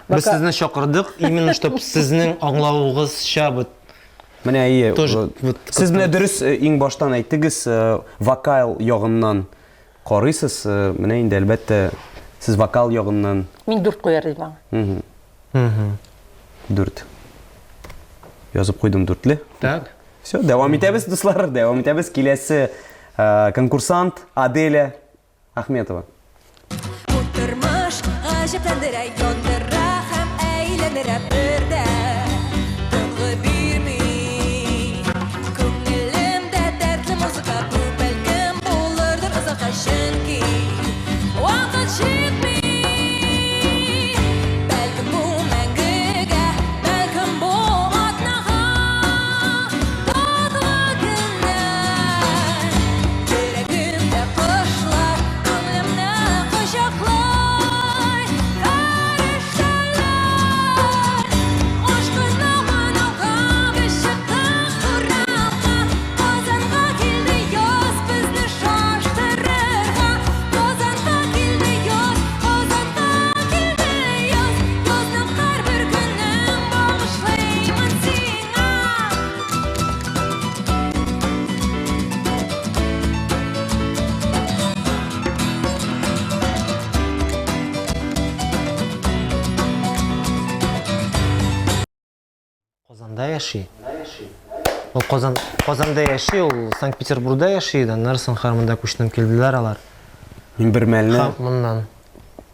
Без сезне чакырдык, именно чтоб сезнең аңлавыгызча вот Менә әйе. Тоже, вот, Сез менә дөрес э, иң баштан әйттегез, э, вокал ягыннан карыйсыз. Э, менә инде әлбәттә сез вокал ягыннан. Мин дүрт куяр идем аңа. Дүрт. Язып куйдым дүртле. Так. Все, дәвам итәбез, дуслар, дәвам итәбез. Киләсе конкурсант Аделя Ахметова. Бу тормыш гаҗәпләндерә, яндыра һәм әйләндерә бер дә тынгы бирми. Күңелемдә дәртле музыка, бу бәлкем булырдыр озакка, чөнки вакыт җитми. Бәлкем бу мәңгегә, бәлкем бу атнага, татлы көннәр. Йөрәгемдә кошлар, күңелемне кочаклый фәрештәләр. Ашкынамын алга, без чыктык урамга. Казанга килде яз, безне шаштырырга. Казанга килде яз, Казанга килде яз. Язның һәрбер көнен багышлыймын сиңа. Казанда яши. Ул Казан, Казанда яши, ул Санкт-Петербургда яши иде, аннары соң хәзер монда күченеп килделәр алар. Мин бер мәлне Һәм моннан.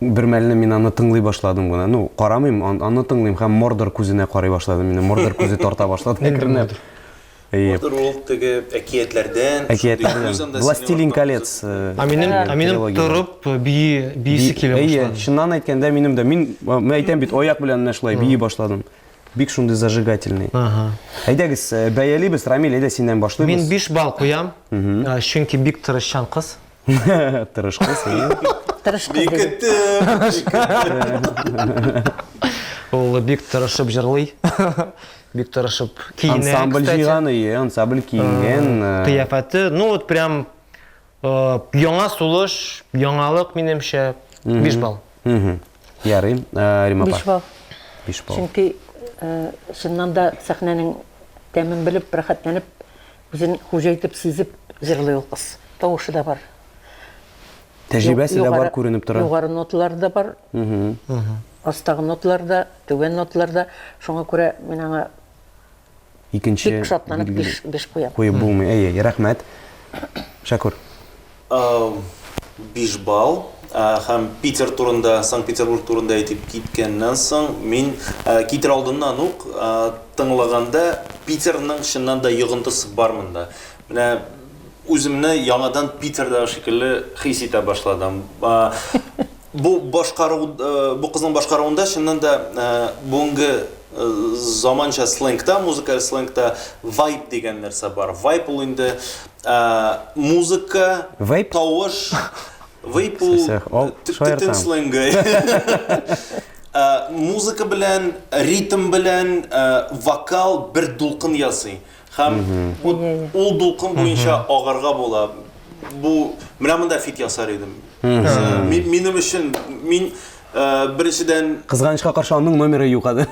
Бер мәлне мин аны тыңлый башладым гына. Ну, карамыйм, аны тыңлыйм һәм Мордор күзенә карый башладым. Мине Мордор күзе тарта башлады әкренләп. Әйе. Мордор ул теге әкиятләрдән, Әкиятләрдән. Властелин колец. Э, ә минем, ә минем торып э, бии, биисе килә башлады. Әйе, чыннан әйткәндә минем дә. Мин, э, мин әйтәм бит, аяк белән менә шулай бии башладым. Бик шундый зажигательный. Ага. Әйдәгез, бәялибез. Рамил, әйдә синнән башлыйбыз. Мин 5 балл куям, чөнки бик тырышчан кыз. Тырыш кыз, әйе. Тырыш кыз. Бик көттем. Ул бик тырышып җырлый. Бик тырышып киенә. Ансамбль җыйган, әйе, ансамбль киенгән. Кыяфәте, ну вот прям яңа сулыш, яңалык минемчә. 5 балл. Ярый, Рима апа. 5 балл. 5 балл. Чөнки чыннан да сәхнәнең тәмен белеп, рәхәтләнеп Үзен хуҗа итеп сизеп җырлый ул кыз. Тавышы да бар. Тәҗрибәсе дә бар күренеп тора. Югары ноталары да бар. Астагы ноталар да, түбән ноталар да. Шуңа күрә мин аңа икенче бик шатланып 5 куям. Куеп булмый. Әйе, рәхмәт. Шәкүр. 5 балл һәм Питер турында, Санкт-Петербург турында әйтеп киткәннән соң, мин китер алдыннан ук тыңлаганда Питерның чыннан да йогынтысы бар монда. Менә үземне яңадан Питердагы шикелле хис итә башладым. Бу башкару, бу кызның башкаруында чыннан да бүгенге заманча сленгта, музыкаль сленгта вайб дигән нәрсә бар. Вайб ул инде Музыка, Вейп? тавыш, вейп ул төтен сленгы. Музыка белән, ритм белән вокал бер дулкын ясый. Һәм ул дулкын буенча агарга була. Бу менә монда фит ясар идем. Минем өчен мин беренчедән Кызганычка каршы аның номеры юк әле.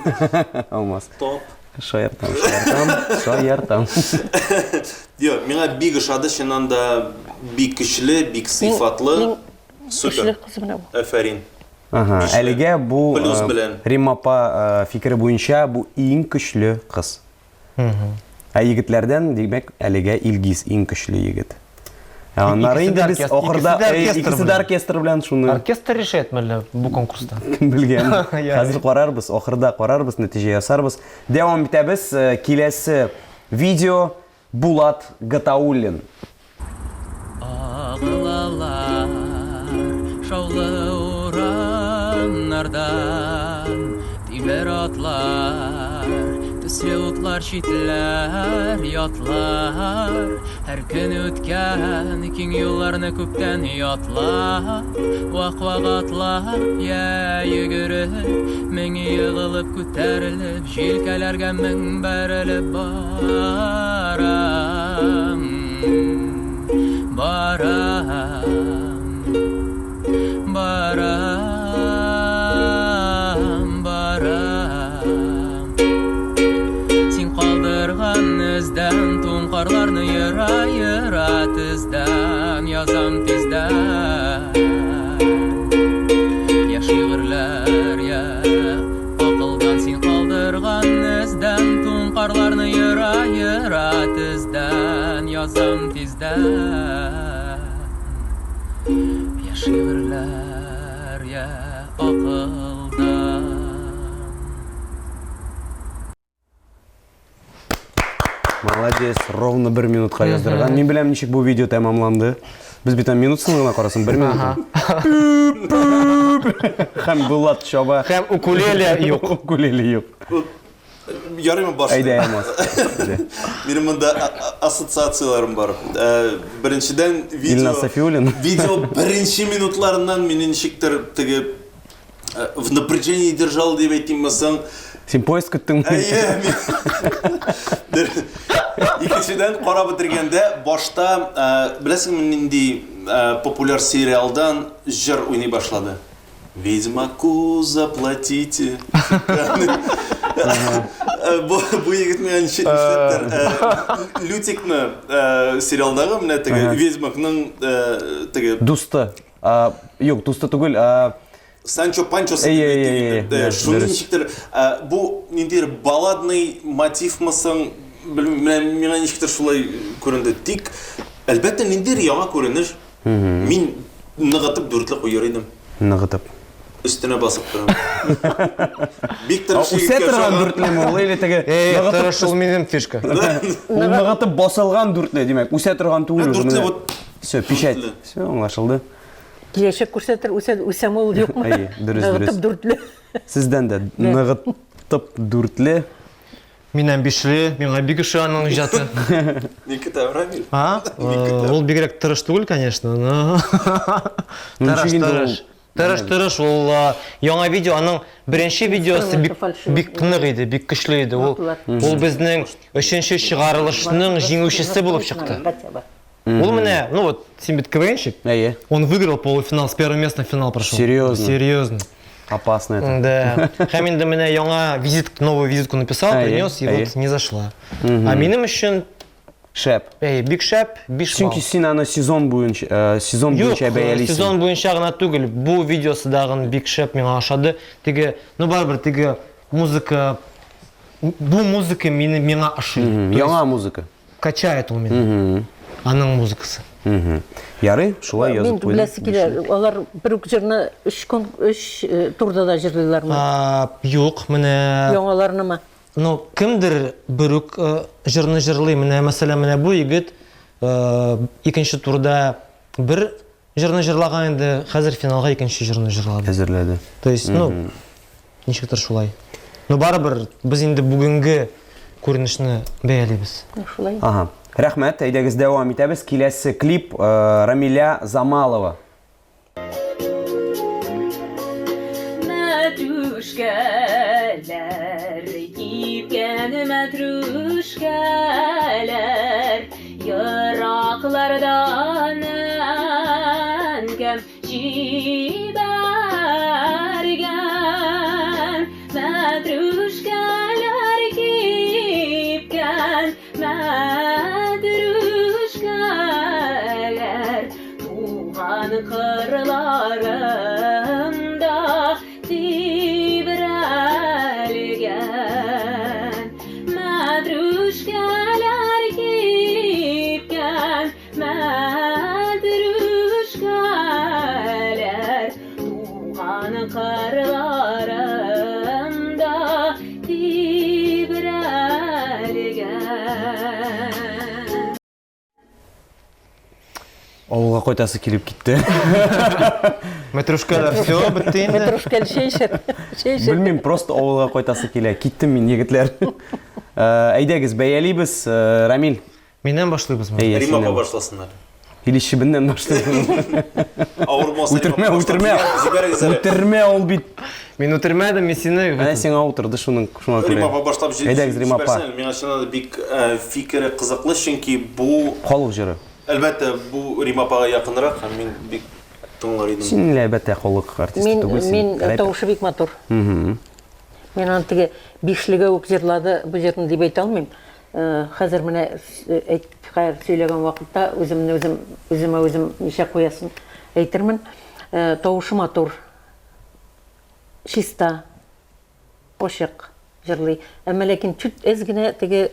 Алмаз. Топ. Шаяртам, шаяртам, шаяртам. Юк, миңа бик ошады, чыннан да бик көчле, бик сыйфатлы. Супер. Көчле кыз менә бу. Афәрин. Ага, әлегә бу Плюс э, белән. Римма апа э, фикере буенча бу иң көчле кыз. Ә егетләрдән, димәк, әлегә Илгиз иң көчле егет. Ә аннары Икесе инде дә без оркестр- ахырда икесе дә э, оркестр икесе дә белән. оркестр белән шуны Оркестр решает мәллә бу конкурста? кем белгән. Ярый. Хәзер карарбыз, ахырда карарбыз, нәтиҗә ясарбыз. Дәвам итәбез. Э, Киләсе видео Булат Гатауллин. Агылалар шаулы урамнардан тимер атлар. Төсле утлар читләр, ятлар Һәр көн үткән киң юлларны күптән ятлап Вак-вак атлап, я йөгереп Мең егылып күтәрелеп, җилкәләргә мең бәрелеп барам Барам Барам, барам. Син калдырган эздән туң карларны ера-ера тездән язам тиздән. Я шигырьләр, я акылдан син калдырган эздән туң карларны ера-ера тездән язам тиздән. Я шигырьләр, я акылдан. Молодец, ровно бер минутка яздырган. Мин беләм, ничек бу видео тәмамланды. Без бит минутсын гына карасын, бер минут. Һәм Булат чаба. Һәм укулеле юк. Укулеле юк. Ярыймы башлыйм? Әйдә, Алмаз. Минем монда ассоциацияләрем бар. Э, беренчедән, видео... Илназ Сафиуллин. Видео беренче минутларыннан мине ничектер теге э, в напряжении держал дип әйтимме соң. Син поезд көттеңме? Әйе, мин. Икенчедән, карап бетергәндә башта, э, беләсеңме, нинди популяр сериалдан җыр уйный башлады? Ведьмаку заплатите. Бу бу егет миңа ничек нишләптер э, Лютикны э, сериалдагы менә теге Ведьмакның э, теге Дусты. А, Юк, дусты түгел, а Санчо Панчосы Әйе, дип әйе, әйтик әйе, инде. да, Шуны дөрес. ничектер бу ниндидер балладный мотивмы соң, белмим, менә миңа ничектер шулай күренде. Тик әлбәттә ниндидер яңа күренеш. Мин ныгытып дүртле куер идем. Ныгытып. Өстенә басып торам. Бик тырыш Үсә торган дүртлеме ул или теге Эй, тырыш ул минем фишка. Ул ныгытып басылган дүртле, димәк, үсә торган түгел уже. Дүртле вот. Все, печать. Все, аңлашылды. Киләчәк күрсәтер, үсә, үсәме ул юкмы? Әйе, дөрес, дөрес. Ныгытып дүртле. Сездән дә ныгытып дүртле. Миннән бишле, миңа бик ошый аның иҗаты. Никита Рамиль. А? Ул бигрәк тырыш түгел, конечно, но тырыш, тырыш. Тырыш, тырыш, ул яңа видео, аның беренче видеосы бик бик нык иде, бик көчле иде. Ул ул безнең өченче чыгарылышның җиңүчесе булып чыкты. Ул менә, ну вот, син бит КВНщик. Әйе. Он выиграл полуфинал, с первого места в финал прошел. Серьезно? Серьезно. Опасно это. Да. Һәм инде менә яңа визит, новую визитку написал, принес, и вот не зашла. А минем өчен Шәп. Әй, бик шәп, 5 балл. Чөнки син аны сезон буенча, э, сезон буенча Юк, бәялисең. сезон буенча гына түгел, бу видеосы дагын бик шәп миңа ошады. Теге, ну барыбер теге музыка, бу музыка мине миңа ошый. Яңа музыка. Качает ул мине. Аның музыкасы. Ярый, шулай язып куйдым. Мин беләсе килә, алар бер үк җырны өч көн, өч э, турда да җырлыйлармы? Юк, менә Яңаларнымы? Ну, кемдер бер үк э, җырны җырлый. Менә, мәсәлән, менә бу егет э, икенче турда бер җырны җырлаган инде, хәзер финалга икенче җырны җырлады. Әзерләде. То есть, ну, ничектер шулай. Но барыбер без инде бүгенге күренешне бәялибез. Ну, шулай. Ага. Рәхмәт, әйдәгез дәвам итәбез. Киләсе клип э, Рамиля Замалова. Мәтрүшкәләр, кипкән мәтрүшкәләр, Ераклардан әнкәм җибәргән Мәтрүшкәләр кипкән, мәтрүшкәләр Туган кырларымда Тибрәлгән мәтрүшкәләр кипкән, мәтрүшкәләр туган кырларымда тибрәлгән. Авылга кайтасы килеп китте. Мәтрүшкәләр все бетте инде. Мәтрүшкәл чәй эчәр. Чәй эчәр. Белмим, просто авылга кайтасы килә. Киттем мин, егетләр. Әйдәгез, бәялибез. Рамил. Миннән башлыйбызмы? Әйе, Рима синнән. апа башласын әле. Или чебеннән башлыйбыз. Авыр булмаса, Үтермә, Рима апа үтермә. башлап Җибәрегез әле. Үтермә ул бит. Мин үтермәдем, мин сине. Менә сиңа утырды шуның шуңа күрә. Рима апа башлап җи- Әйдәгез, Рима апа. җибәрсен әле. Миңа чыннан да бик э, фикере кызыклы, чөнки бу, Халык җыры. әлбәттә, бу Рима апага якынрак һәм мин бик тыңлар идем. Син әлбәттә халык артисты Мин, түгел, син мин рэпер. тавышы бик матур. Мин аны теге бишлегә үк җырлады бу җырны дип әйтә алмыйм. Хәзер менә әйт, хәзер сөйләгән вакытта үземне үзем, үземә үзем ничә куясын әйтермен. Тавышы матур, чиста, ачык җырлый. Әмма ләкин чуть әз генә теге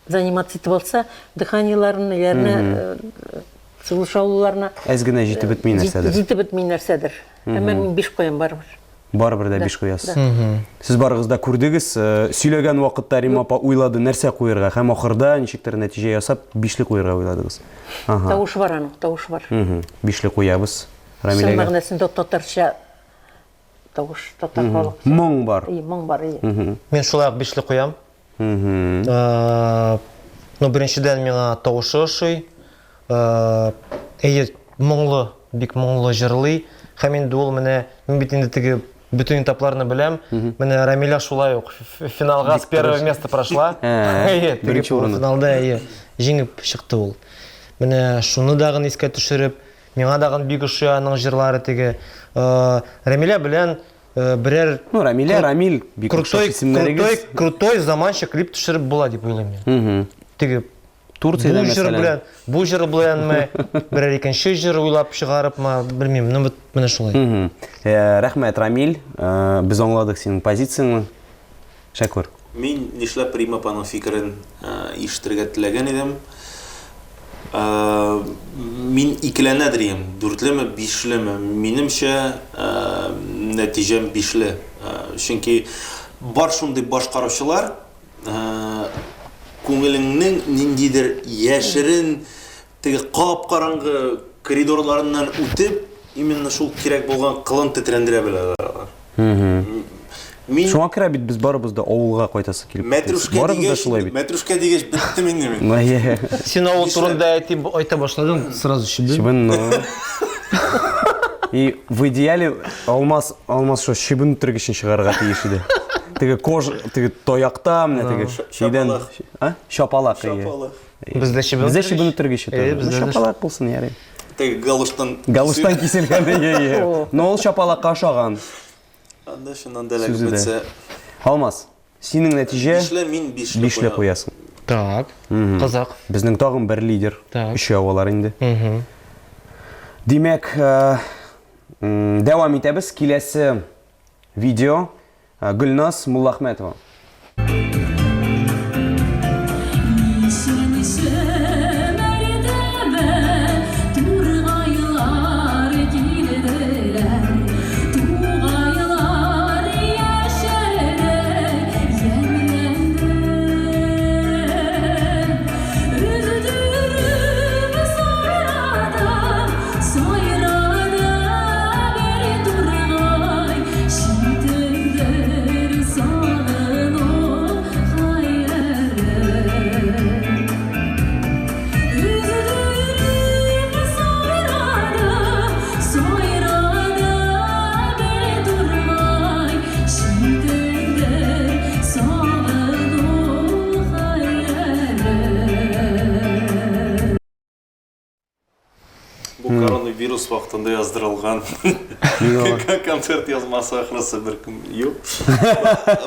заниматься итеп алса, дыханиеларын, ниләрне, сулыш алуларына Әз генә җитеп бетми нәрсәдер. Җитеп бетми нәрсәдер. Әмма мин 5 куям барыбер. Барыбер дә 5 куясыз. Сез барыгыз да күрдегез, э, сөйләгән вакытта Рима апа уйлады нәрсә куерга һәм ахырда ничектер нәтиҗә ясап бишле куерга уйладыгыз. Ага. Тавышы бар аның, тавышы бар. Бишле куябыз. Чын Рамиләгә. мәгънәсендә татарча тавыш, татар халык. Моң бар. И, моң бар, и. Мин шулай ук бишле куям. Э, ну, беренчедән миңа тавышы ошый. Э, әйе, моңлы, бик моңлы җырлый. Һәм инде ул менә, мин бит инде теге бөтен этапларны беләм. Менә Рамиля шулай ук финалга с первого места прошла. Ә, Әйе, теге беренче урынны. финалда әйе, җиңеп чыкты ул. Менә шуны дагын искә төшереп, миңа дагын бик ошый аның җырлары теге. Э, Рамиля белән Э, берәр Ну, Рамиля, Рамиль, бик крутой, охшаш исемнәрегез. крутой, крутой заманча клип төшереп була дип уйлыйм мин. Теге Турциядә бу җыр мәсәлән. белән, бу җыр беләнме, берәр икенче җыр уйлап чыгарыпмы, белмим, ну вот менә шулай. Мгм. Э, рәхмәт, Рамиль. Э, без аңладык синең позицияңне. Шәкүр. Мин нишләп Рима апаның фикерен ишетергә теләгән идем. Мин икеләнәдер идем, дүртлеме, бишлеме. Минемчә, нәтиҗәм бишле. Чөнки бар шундый башкаручылар, күңелеңнең ниндидер яшерен Теге кап-караңгы коридорларыннан үтеп, именно шул кирәк булган кылын тетрәндерә беләләр алар. Мин Шуңа күрә бит без барыбыз да авылга кайтасы килеп. Мәтрүшкә Барыбыз да дигәч, шулай бит. мәтрүшкә дигәч беттем инде мин. Ну, е. Син авыл турында әйтеп әйтә башладың, сразу чебен. Чебен, ну. И в идеале Алмаз, Алмаз шо чебен үтергечен чыгарырга тиеш иде. Теге кож, теге тоякта, менә теге шейдән, Шапалак. а? Шапалак, ие. Шапалак. Бездә чебен Бездә чебен үтергече Әйе, тоже. Ну, бездә дә шапалак булсын, ярый. Теге галоштан Галоштан киселгән, ие, ие. Но ул шапалакка ошаган. Анда чыннан да эләгеп Сүзе дә. бетсә. Алмаз, синең нәтиҗә Бишле мин бишле бишле куям. куясың. Так. Кызык. Безнең тагын бер лидер. Так. Өчәү алар инде. Димәк, э, м, дәвам итәбез. Киләсе видео Гөлназ Муллахмәтова. Бу коронавирус вакытында яздырылган концерт язмасы ахрысы беркем юк.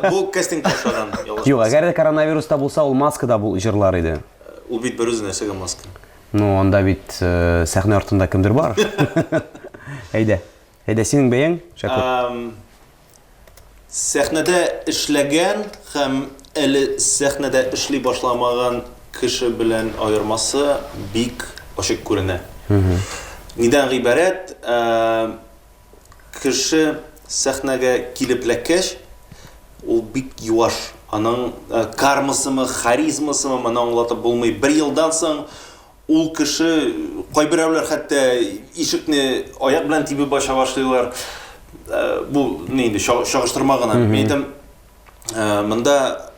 Бу кастинг башлаган. Юк, әгәр дә коронавирус та булса, ул маскада бу җырлар иде. Ул бит бер үзе нәрсәгә маска. Ну, анда бит э, сәхнә артында кемдер бар. Әйдә. Әйдә, синең бәяң, Шәкүр. Сәхнәдә эшләгән һәм әле сәхнәдә эшли башламаган кеше белән аермасы бик ачык күренә. Нидән гыйбарәт? Кеше сәхнәгә килеп эләккәч, ул бик юаш. Аның кармасымы, харизмасымы, моны аңлатып булмый. Бер елдан соң Ул кеше, кайберәүләр хәтта ишекне аяк белән тибеп ача башлыйлар. Э, бу ни инде чагыштырма гына. Мин әйтәм, Монда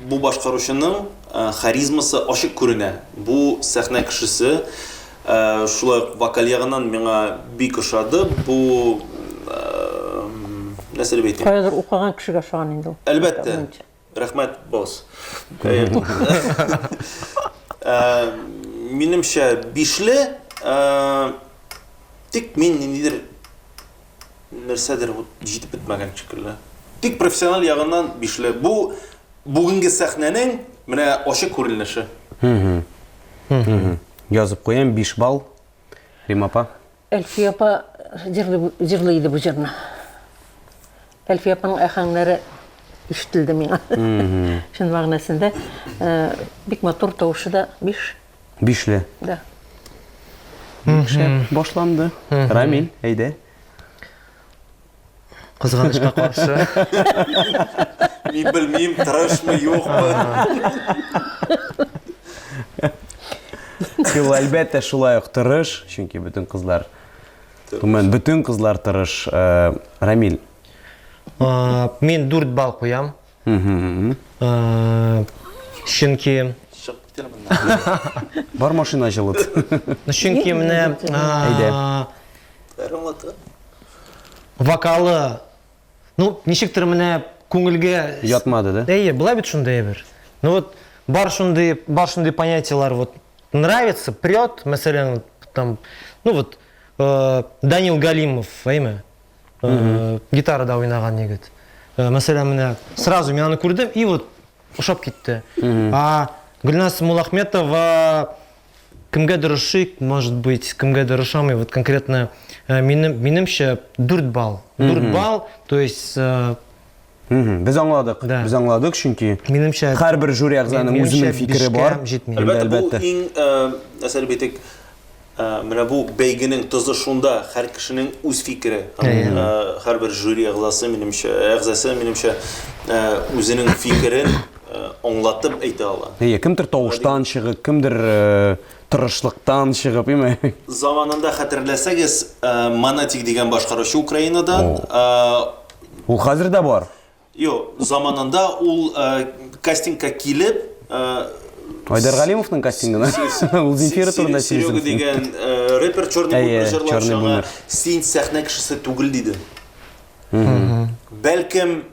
бу башкаручының харизмасы ачык күренә. Бу сәхнә кешесе. Шулай ук вокаль ягыннан миңа бик ошады. Бу нәрсә дип әйтим? Каядыр укыган кешегә ошаган инде ул. Әлбәттә. Рәхмәт, босс. Минемчә, бишле. Тик мин ниндидер нәрсәдер вот җитеп бетмәгән шикелле. Тик профессиональ ягыннан бишле. Бу бүгенге сәхнәнең менә ачык күренеше. Язып куям 5 балл. Рима апа. Әлфия апа җырлый, җырлый иде бу җырны. Әлфия апаның әхәңнәре ишетелде миңа. Чын мәгънәсендә э, бик матур тавышы да 5. Бишле. Да. Бик шәп башланды. Рамил, әйдә. Кызганычка каршы. Мин белмим, тырышмы, юкмы. Юк, әлбәттә, шулай ук тырыш, чөнки бөтен кызлар, гомумән, бөтен кызлар тырыш. Э, Рамил. Мин 4 балл куям. Чөнки Чыгып кит әле моннан. Бар машина җылыт. Чөнки менә Әйдә. Вокалы, ну, ничектер менә күңелгә ятмады, да? Әйе, була бит шундый әйбер. Ну вот бар шундый, бар шундый понятиелар, вот нравится, прет, мәсәлән, там, ну вот э, Данил Галимов, әйме? Э, гитарада уйнаган егет. Э, мәсәлән, менә сразу мин аны күрдем и вот ошап китте. А Гөлназ Муллахметова кемгәдер ошый, может быть, кемгәдер ошамый. Вот конкретно э, минем, минемчә 4 балл. 4 балл, то есть Без аңладык. Да. Без аңладык, чөнки Минемчә һәрбер жюри әгъзаның үзенең фикере бар. Җитми. Әлбәттә, бу Әлбәттә. иң, нәрсә дип әйтик, менә бу бәйгенең тозы шунда, һәр кешенең үз фикере. Һәм, һәрбер жюри әгъзасы, минемчә, әгъзасы, минемчә, үзенең фикерен аңлатып әйтә ала. Әйе, кемдер тавыштан чыгып, кемдер тырышлыктан чыгып, име? Заманында хәтерләсәгез, Монатик дигән башкаручы Украинадан, Ул хәзер дә бар. Юк, заманында ул кастингка килеп, Айдар Галимовның кастингына. Ул Земфира турында Серега сөйлисең. дигән рэпер Черный Әйе, бумер җырлаучы Черный аңа бумер. син сәхнә кешесе түгел диде. Бәлкем,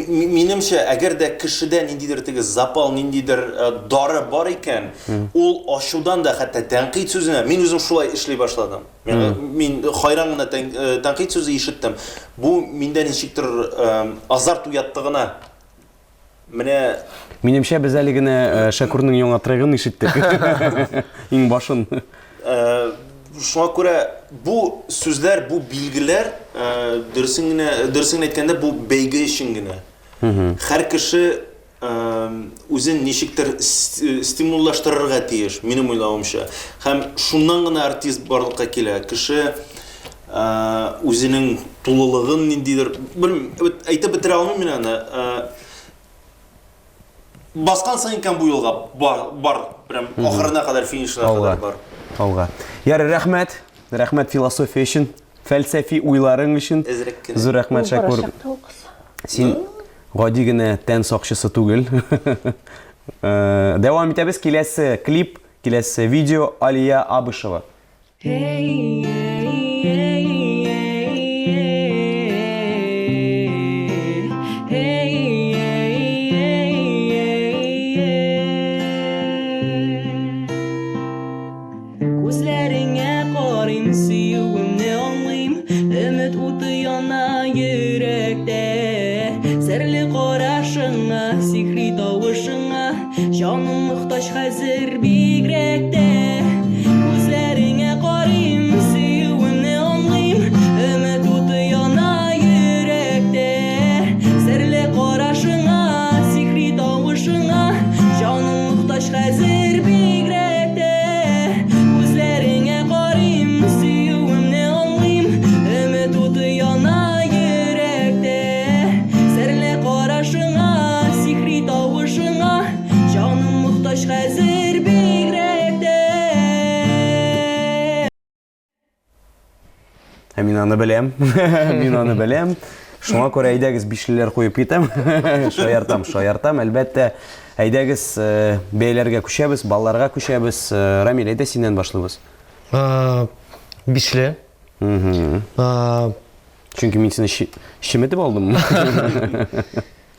минемчә, әгәр дә кешедә ниндидер теге запал, ниндидер дары бар икән, ул ачудан да хәтта тәнкыйть сүзенә, мин үзем шулай эшли башладым. Мин, мин хайран гына тәнкыйть сүзе ишеттем. Бу миндә ничектер азарт уятты гына. Менә Минемчә, без әле генә Шәкүрнең яңа трегын ишеттек. Иң башын. Шуңа күрә бу сүзләр, бу билгеләр, дөресен генә, дөресен генә әйткәндә, бу бәйге өчен генә. Һәр кеше үзен ничектер стимуллаштырырга тиеш, минем уйлавымча. Һәм шуннан гына артист барлыкка килә. Кеше үзенең тулылыгын ниндидер, белмим, әйтеп бетерә алмыйм мин аны. Баскансың икән бу юлга, бар, бар, прям ахырына кадәр, финишына кадәр бар. Алга. Ярый, рәхмәт. Рәхмәт философия өчен, фәлсәфи уйларың өчен. Әзрәк кенә. Зур рәхмәт, Шәкүр. Син гади генә тән сакчысы түгел. Дәвам итәбез. Киләсе клип, киләсе видео Алия Абышева. Күзләреңә карыйм, сөюемне аңлыйм, Өмет уты яна йөрәктә. Серле карашыңа, сихри тавышыңа, Җаным мохтаҗ хәзер бигрәк тә. Күзләреңә карыйм, сөюемне аңлыйм, Өмет уты яна йөрәктә. Серле карашыңа, сихри тавышыңа, Җаным мохтаҗ хәзер бигрәк тә. Күзләреңә карыйм, сөюемне аңлыйм, Өмет уты яна йөрәктә. Серле карашыңа, сихри тавышыңа, Җаным мохтаҗ хәзер бигрәк тә. Ә мин аны беләм. Мин аны беләм. Шуңа күрә әйдәгез бишлеләр куеп китәм. Шаяртам, шаяртам, әлбәттә. Әйдәгез э, бәяләргә күчәбез, балларга күчәбез. Э, Рамил, әйдә синнән башлыйбыз. Э, бишле. Чөнки мин сине чеметеп алдым.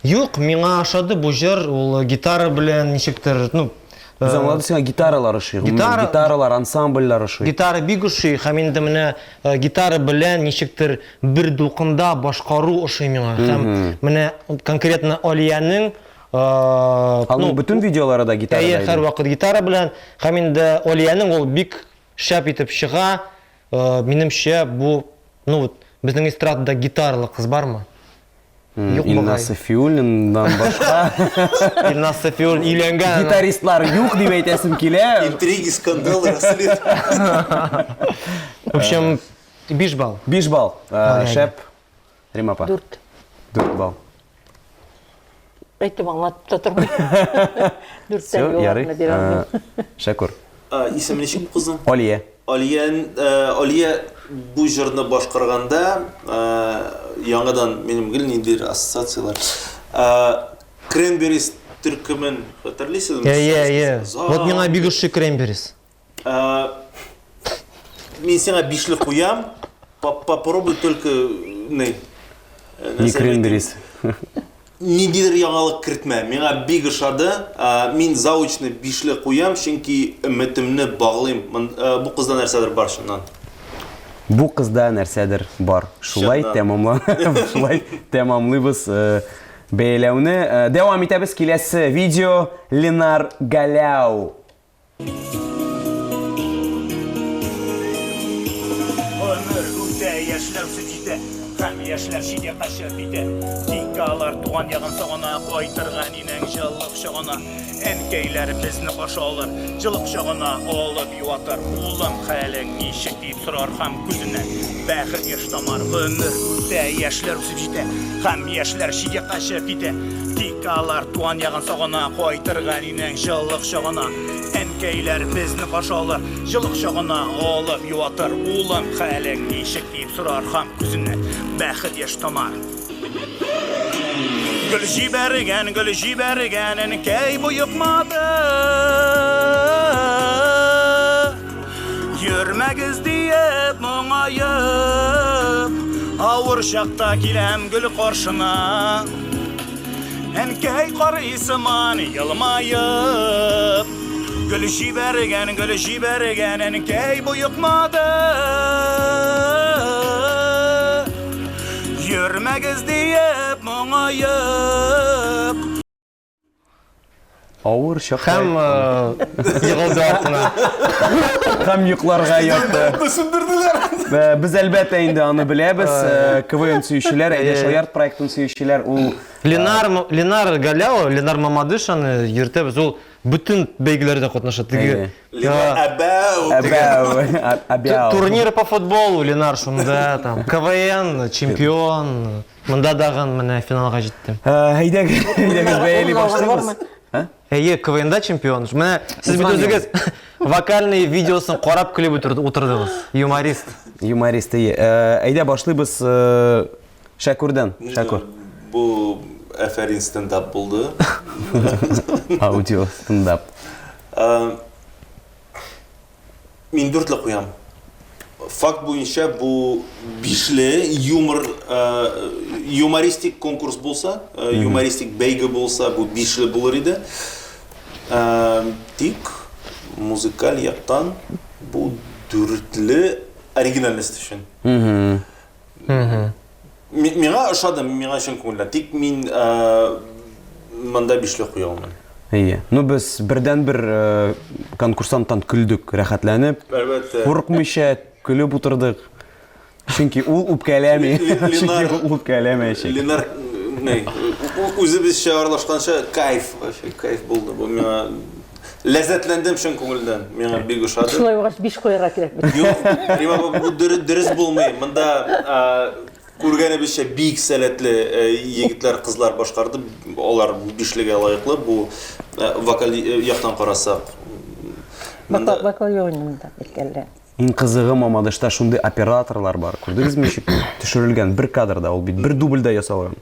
Юк, миңа ошады бу җыр, ул гитара белән ничектер, ну, Без аңладык, сиңа гитаралар ошый. Гитара, гитаралар, ансамбльләр ошый. Гитара бик ошый, һәм инде менә э, гитара белән ничектер бер дулкында башкару ошый миңа. Һәм менә конкретно Алиянең э, Аның ну, бөтен видеолары да гитара. Әйе, һәрвакыт гитара белән. Һәм инде Алиянең ул бик шәп итеп чыга. Э, минемчә, бу, ну вот, безнең эстрадада гитаралы кыз бармы? Юк Илназ Сафиуллиннан башка. Илназ Сафиуллин өйләнгән. Гитаристлар юк дип әйтәсем килә. Интриги, скандалы, расследование. В общем, 5 балл. 5 балл. Э, шәп. Рима апа. 4. 4 балл. Әйтеп аңлатып та тормый. Дүрттән югарыны бирә алмыйм. Э, Шәкүр. Исеме ничек бу кызның? Алия. Алия, Алия бу җырны башкарганда яңадан минем гел ниндидер ассоциацияләр. Кренберис төркемен хәтерлисезме? Әйе, әйе. Вот миңа бик ошый Кренберис. Мин сиңа бишле куям. Попробуй только не. Не Кренберис. Ниндидер яңалык кертмә. Миңа бик ошады. Мин заочно бишле куям, чөнки өметемне баглыйм. Бу кызда нәрсәдер бар чыннан. Бу кызда нәрсәдер бар. Шулай тәмамла, шулай тәмамлыйбыз бәяләүне. Дәвам итәбез. Киләсе видео Ленар Галяу. Гомер үтә, яшьләр үсеп җитә, Һәм яшьләр чит якка чыгып китә. Тик алар туган ягын сагына, Кайтырга әнинең җылы кочагына. Әнкәйләр безне каршы алыр, Җылы кочагына алып юатыр. Улым, хәлең ничек? дип сорар һәм күзеннән бәхет яшь тамар. Гомер үтә, яшьләр үсеп җитә, Һәм яшьләр чит якка чыгып китә. Тик алар туган ягын сагына, Кайтырга әнинең җылы кочагына. Әнкәйләр безне каршы алыр, Җылы кочагына алып юатыр. Улым, хәлең ничек? дип сорар һәм күзеннән бәхет яшь тамар. Гөл җибәргән, гөл җибәргән, әнкәй боекмады. Йөрмәгез диеп моңаеп, авыр чакта киләм гөл каршына. Әнкәй карый сыман елмаеп, Гөл җибәргән, гөл җибәргән, әнкәй боекмады. Йөрмәгез диеп моңаеп. Авыр чакта. Һәм егылды артына. Һәм йокларга ятты. Сүндерделәр. Без әлбәттә инде аны беләбез. КВН сөючеләр, Әйдә Шаярт проектын сөючеләр ул Ленар Ленар Галявов, Ленар Мамадыш аны йөртәбез. Ул бөтен бәйгеләрдә катнаша. Теге Ленар Әбәү. Әбәү. Әбәү. Турнир по футболу Ленар шунда там КВН чемпион. Монда дагын менә финалга җиттем. Әйдәгез, әйдәгез бәяли башлыйбыз. Әйе, КВНда чемпион. Менә сез бит үзегез вокальный видеосын карап көлеп утырдыгыз. Юморист. Юморист, әйе. Әйдә башлыйбыз Шәкүрдән. Шәкүр. Бу әфәрин стендап булды. Аудио стендап. Мин дүртле куям. Факт буенча бу бишле юмор э, юмористик конкурс булса, э, юмористик бәйге булса, бу бишле булыр иде. Э, тик музыкаль яктан бу дүртле оригинальность өчен. Миңа ошады, миңа чын күңелдән. Тик мин монда бишле куя алмыйм. Әйе. Ну без бердән-бер конкурсанттан көлдек, рәхәтләнеп. Әлбәттә. Курыкмыйча көлеп утырдык. Чөнки ул үпкәләми. Чөнки ул үпкәләмәячәк. Ленар, не, үзебезчә аралашканча кайф, вообще кайф булды. Бу миңа Ләззәтләндем чын күңелдән. Миңа бик ошады. Шулай булгач, биш куярга кирәк бит. Юк, Рима апа, бу дөрес булмый. Монда күргәнебезчә бик сәләтле егетләр, кызлар башкарды. Алар бишлегә лаеклы. Бу вокаль яктан карасак. Вокал, вокал юк инде монда бит әллә. Иң кызыгы Мамадышта шундый операторлар бар. Күрдегезме ничек төшерелгән бер кадрда ул бит бер дубльдә ясалган.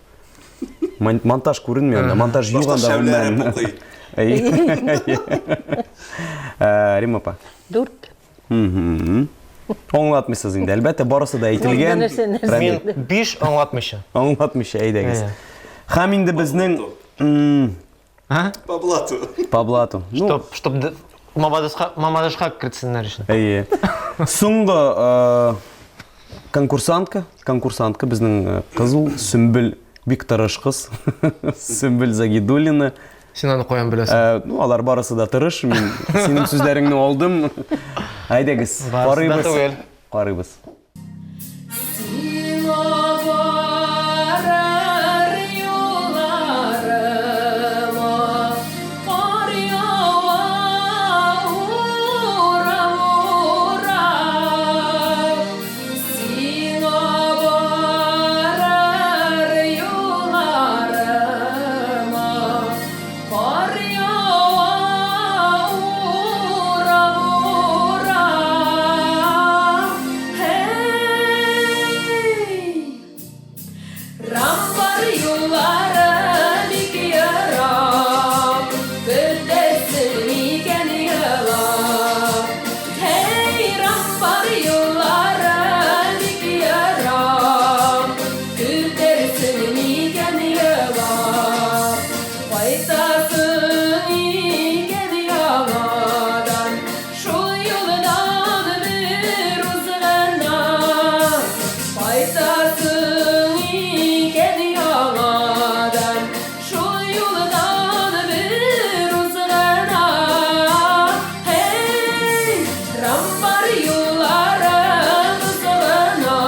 Монтаж күренми анда, монтаж юк анда гомумән. Э, Римма апа. Дүрт. Аңлатмыйсыз инде, әлбәттә, барысы да әйтелгән. Мин биш аңлатмыйча. Аңлатмыйча, әйдәгез. Һәм инде безнең А? По блату. По блату. Ну, чтоб, чтоб Мамадышка, Мамадышка кертсеннәр өчен. Әйе. Соңгы э, конкурсантка, конкурсантка безнең э, кыз ул Сөмбел бик тырыш кыз. Сөмбел Загидуллина. Син аны каян беләсең? Э, ну, алар барысы да тырыш. Мин синең сүзләреңне алдым. Әйдәгез, карыйбыз. Карыйбыз. Кар ява урап-урап, һәй! Рамбар юллары бик ерак, Көтәсең микән елап? Һәй, Рамбар юллары бик ерак, Көтәрсең микән елап? Кайтасың икән яңадан, Шул юлдан бер узганда. Кайтасың икән яңадан, Шул юлдан бер узганда. Һәй, Рамбар юлларын узгана,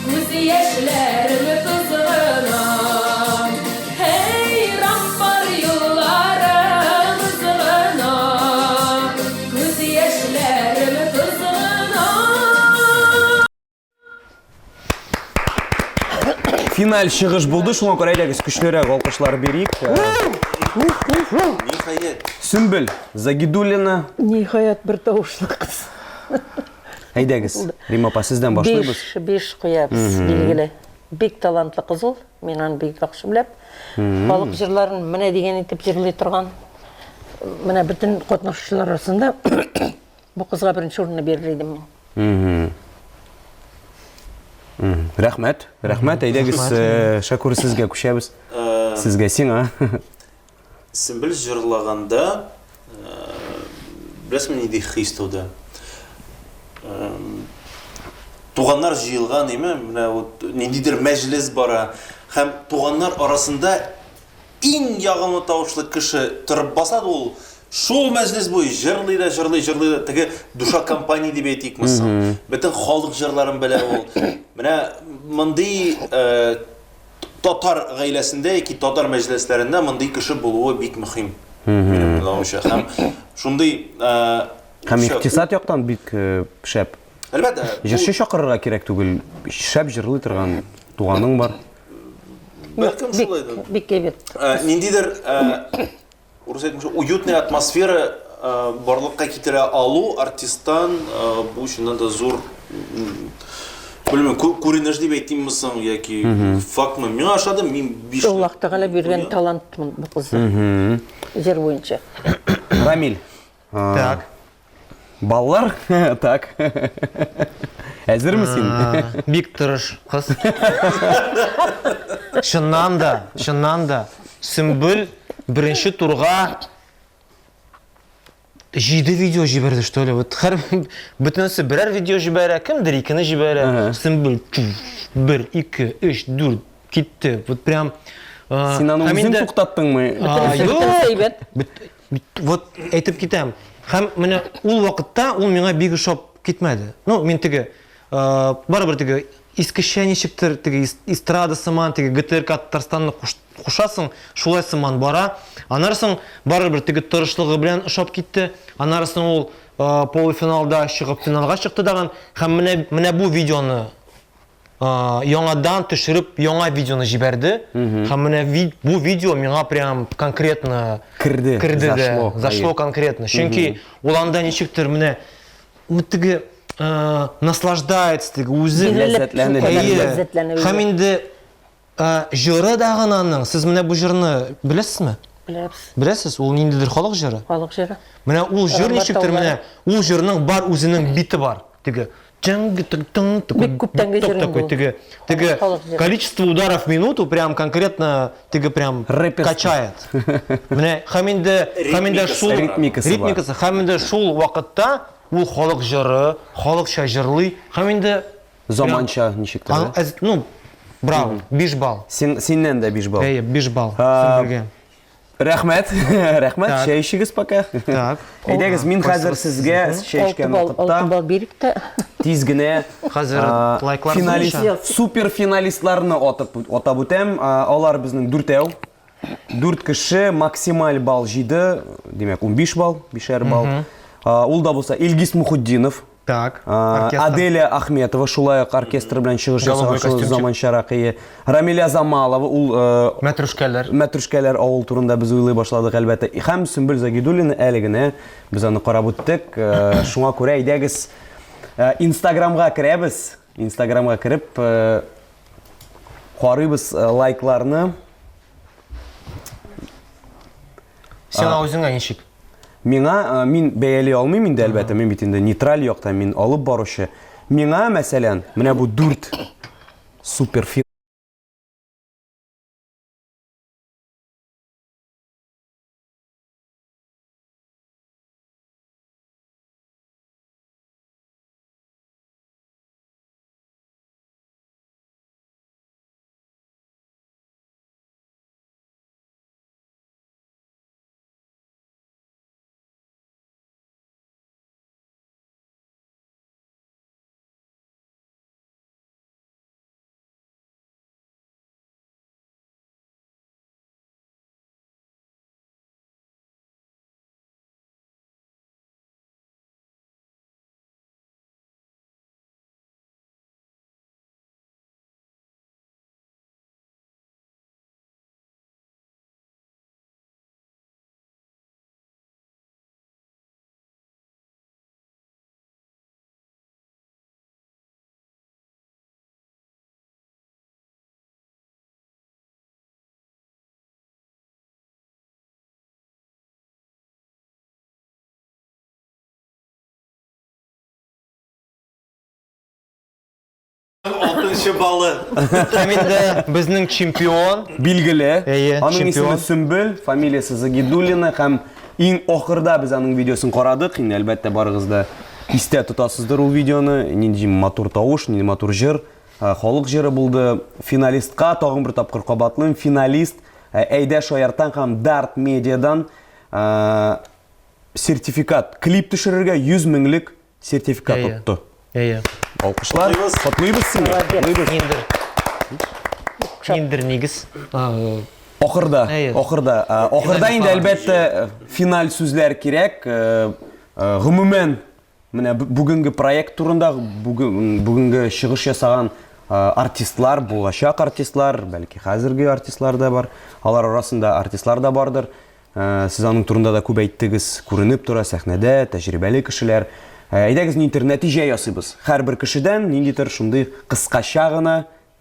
Күз яшьләрем тозгына. Һәй, Рамбар юлларын узгана, Күз яшьләрем тозгына. Финаль чыгыш булды, шуңа күрә әйдәгез көчлерәк алкышлар бирик. Ниһаять. Сөмбел Загидуллина. Ниһаять бер тавышлы кыз. Әйдәгез, Рима апа, сездән башлыйбыз. Биш, биш куябыз, билгеле. Бик талантлы кыз ул. Мин аны бик яхшы беләм. Халык җырларын менә дигән итеп җырлый торган. Менә бөтен катнашучылар арасында Бу кызга беренче урынны бирер идем мин. Рәхмәт, рәхмәт. Әйдәгез, э, Шәкүр, сезгә күчәбез. Э, сезгә сиңа. Сөмбел җырлаганда, э, беләсеңме нинди хис туды? Туганнар җыелган, име? Менә вот ниндидер мәҗлес бара һәм туганнар арасында Иң ягымлы тавышлы кеше торып баса да ул шул мәҗлес буе җырлый да җырлый, җырлый да. Теге душа компании дип әйтикме соң? Бөтен халык җырларын белә ул. Менә мондый э, татар гаиләсендә яки татар мәҗлесләрендә мондый кеше булуы бик мөһим. Минем уйлавымча. Һәм шундый э, Һәм икътисад яктан бик э, шәп. Әлбәттә. Җырчы чакырырга кирәк түгел. Шәп җырлый торган туганың бар. Бәлкем шулайдыр. Бик әйбәт. Э, ниндидер э, урыс әйтмешли, уютная атмосфера э, барлыкка китерә алу артисттан бу чыннан да зур белмим, күренеш дип әйтимме соң яки фактмы. Миңа ошады, мин биш. Аллаһ Тәгалә биргән талант бу кызда. Җыр буенча. Рамиль. Так. Баллар? Так. Әзерме син? Бик тырыш кыз. Чыннан да, чыннан да. Сөмбел беренче турга җиде видео җибәрде, что ли. Вот һәр бөтенесе берәр видео җибәрә, кемдер икене җибәрә. Сөмбел бер, ике, өч, дүрт китте. Вот прям Син аны үзең туктаттыңмы? Юк. Вот әйтеп китәм. Һәм менә ул вакытта ул миңа бик ошап китмәде. Ну, мин теге э, барыбер теге искечә ничектер теге эстрада сыман теге ГТРК Татарстанны кушасың, шулай сыман бара. Аннары соң барыбер теге тырышлыгы белән ошап китте. Аннары соң ул э, полуфиналда чыгып финалга чыкты дагын. Һәм менә менә бу видеоны яңадан төшереп яңа видеоны җибәрде. Һәм менә ви, бу видео миңа прям конкретно керде. Керде дә, зашло конкретно. Чөнки ул анда ничектер менә теге наслаждается теге үзе ләззәтләнеп. Ләззәтләнеп. Һәм инде җыры дагын аның. Сез менә бу җырны беләсезме? Беләбез. Беләсез, ул ниндидер халык җыры. Халык җыры. Менә ул җыр ничектер менә ул җырның бар үзенең бите бар. Теге Тың тың тың Бик күптәнге җыр такой теге теге количество ударов в минуту прям конкретно теге прям качает. Менә һәм инде һәм инде шул ритмикасы ритмикасы һәм инде шул вакытта ул халык җыры, халыкча җырлый һәм инде заманча ничектер. Ну, браво, 5 балл. Син синнән дә 5 балл. Әйе, 5 балл. Сеңгергә. Рәхмәт, рәхмәт, чәй эчегез пока. Так. Әйдәгез, мин хәзер сезгә чәй эчкән вакытта. Алты балл бирик тә. Тиз генә хәзер лайклар финалист, супер финалистларны атып атап үтәм. Алар безнең дүртәү. Дүрт кеше, максималь балл 7, димәк 15 балл, бишәр балл. Ул да булса Илгиз Мухутдинов, Так. Оркестр. Аделя Ахметова шулай ук оркестр белән чыгыш ясаган шул заманчарак ие. Рамиля Замалова ул Мәтрүшкәләр. Мәтрүшкәләр авыл турында без уйлый башладык әлбәттә. Һәм Сөмбел Загидуллина әле генә без аны карап үттек. Шуңа күрә әйдәгез Инстаграмга керәбез. Инстаграмга кереп карыйбыз лайкларны. Сиңа үзеңә ничек? Миңа, мин бәяли алмыйм инде, әлбәттә, мин бит инде нейтраль якта, мин алып баручы. Миңа, мәсәлән, менә бу дүрт супер Алтынчы баллы. Һәм инде безнең чемпион. Билгеле. Әйе, Аның исеме чемпион. Сөмбел, фамилиясе Загидуллина һәм иң ахырда без аның видеосын карадык. Инде әлбәттә барыгыз да истә тотасыздыр ул видеоны. Нинди матур тавыш, нинди матур җыр, э, халык җыры булды. Финалистка тагын бер тапкыр кабатлыйм. Финалист э, Әйдә Шаяртан һәм Дарт Медиадан э, сертификат, клип төшерергә 100 меңлек Сертификат Әйе. отты. Әйе. Алкышлар. Котлыйбыз сине. Котлыйбыз. Ниндер. Ниндер нигез. Ахырда, Әйе. ахырда, ахырда инде әлбәттә финаль сүзләр кирәк. Э, э, Гомумән, менә бүгенге проект турында, бүгенге чыгыш ясаган э, артистлар, булачак артистлар, бәлки хәзерге артистлар да бар. Алар арасында артистлар да бардыр. Сез аның турында да күп әйттегез, күренеп тора сәхнәдә, тәҗрибәле кешеләр. Әйдәгез, ниндидер нәтиҗә ясыйбыз. Һәрбер кешедән ниндидер шундый кыскача гына,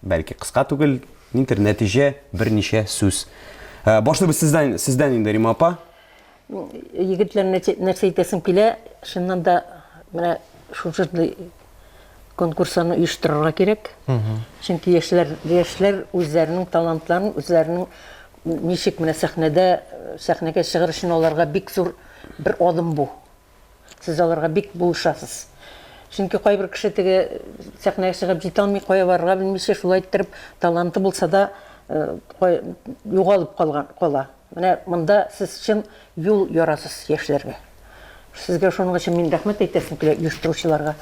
бәлки кыска түгел, ниндидер нәтиҗә, берничә сүз. Башлыйбыз сездән, сездән инде, Рима апа. Егетләр, нәрсә әйтәсем килә, чыннан да менә шушындый конкурсларны оештырырга кирәк. Чөнки яшьләр, яшьләр үзләренең талантларын, үзләренең ничек менә сәхнәдә, сәхнәгә чыгыр өчен аларга бик зур бер адым бу. Сез аларга бик булышасыз. Чөнки кайбер кеше теге сәхнәгә чыгып җитә алмый, кая барырга белмичә, шулай иттереп таланты булса да, югалып калган, кала. Менә монда сез чын юл ярасыз яшьләргә. Сезгә шуның өчен мин рәхмәт әйтәсем килә оештыручыларга.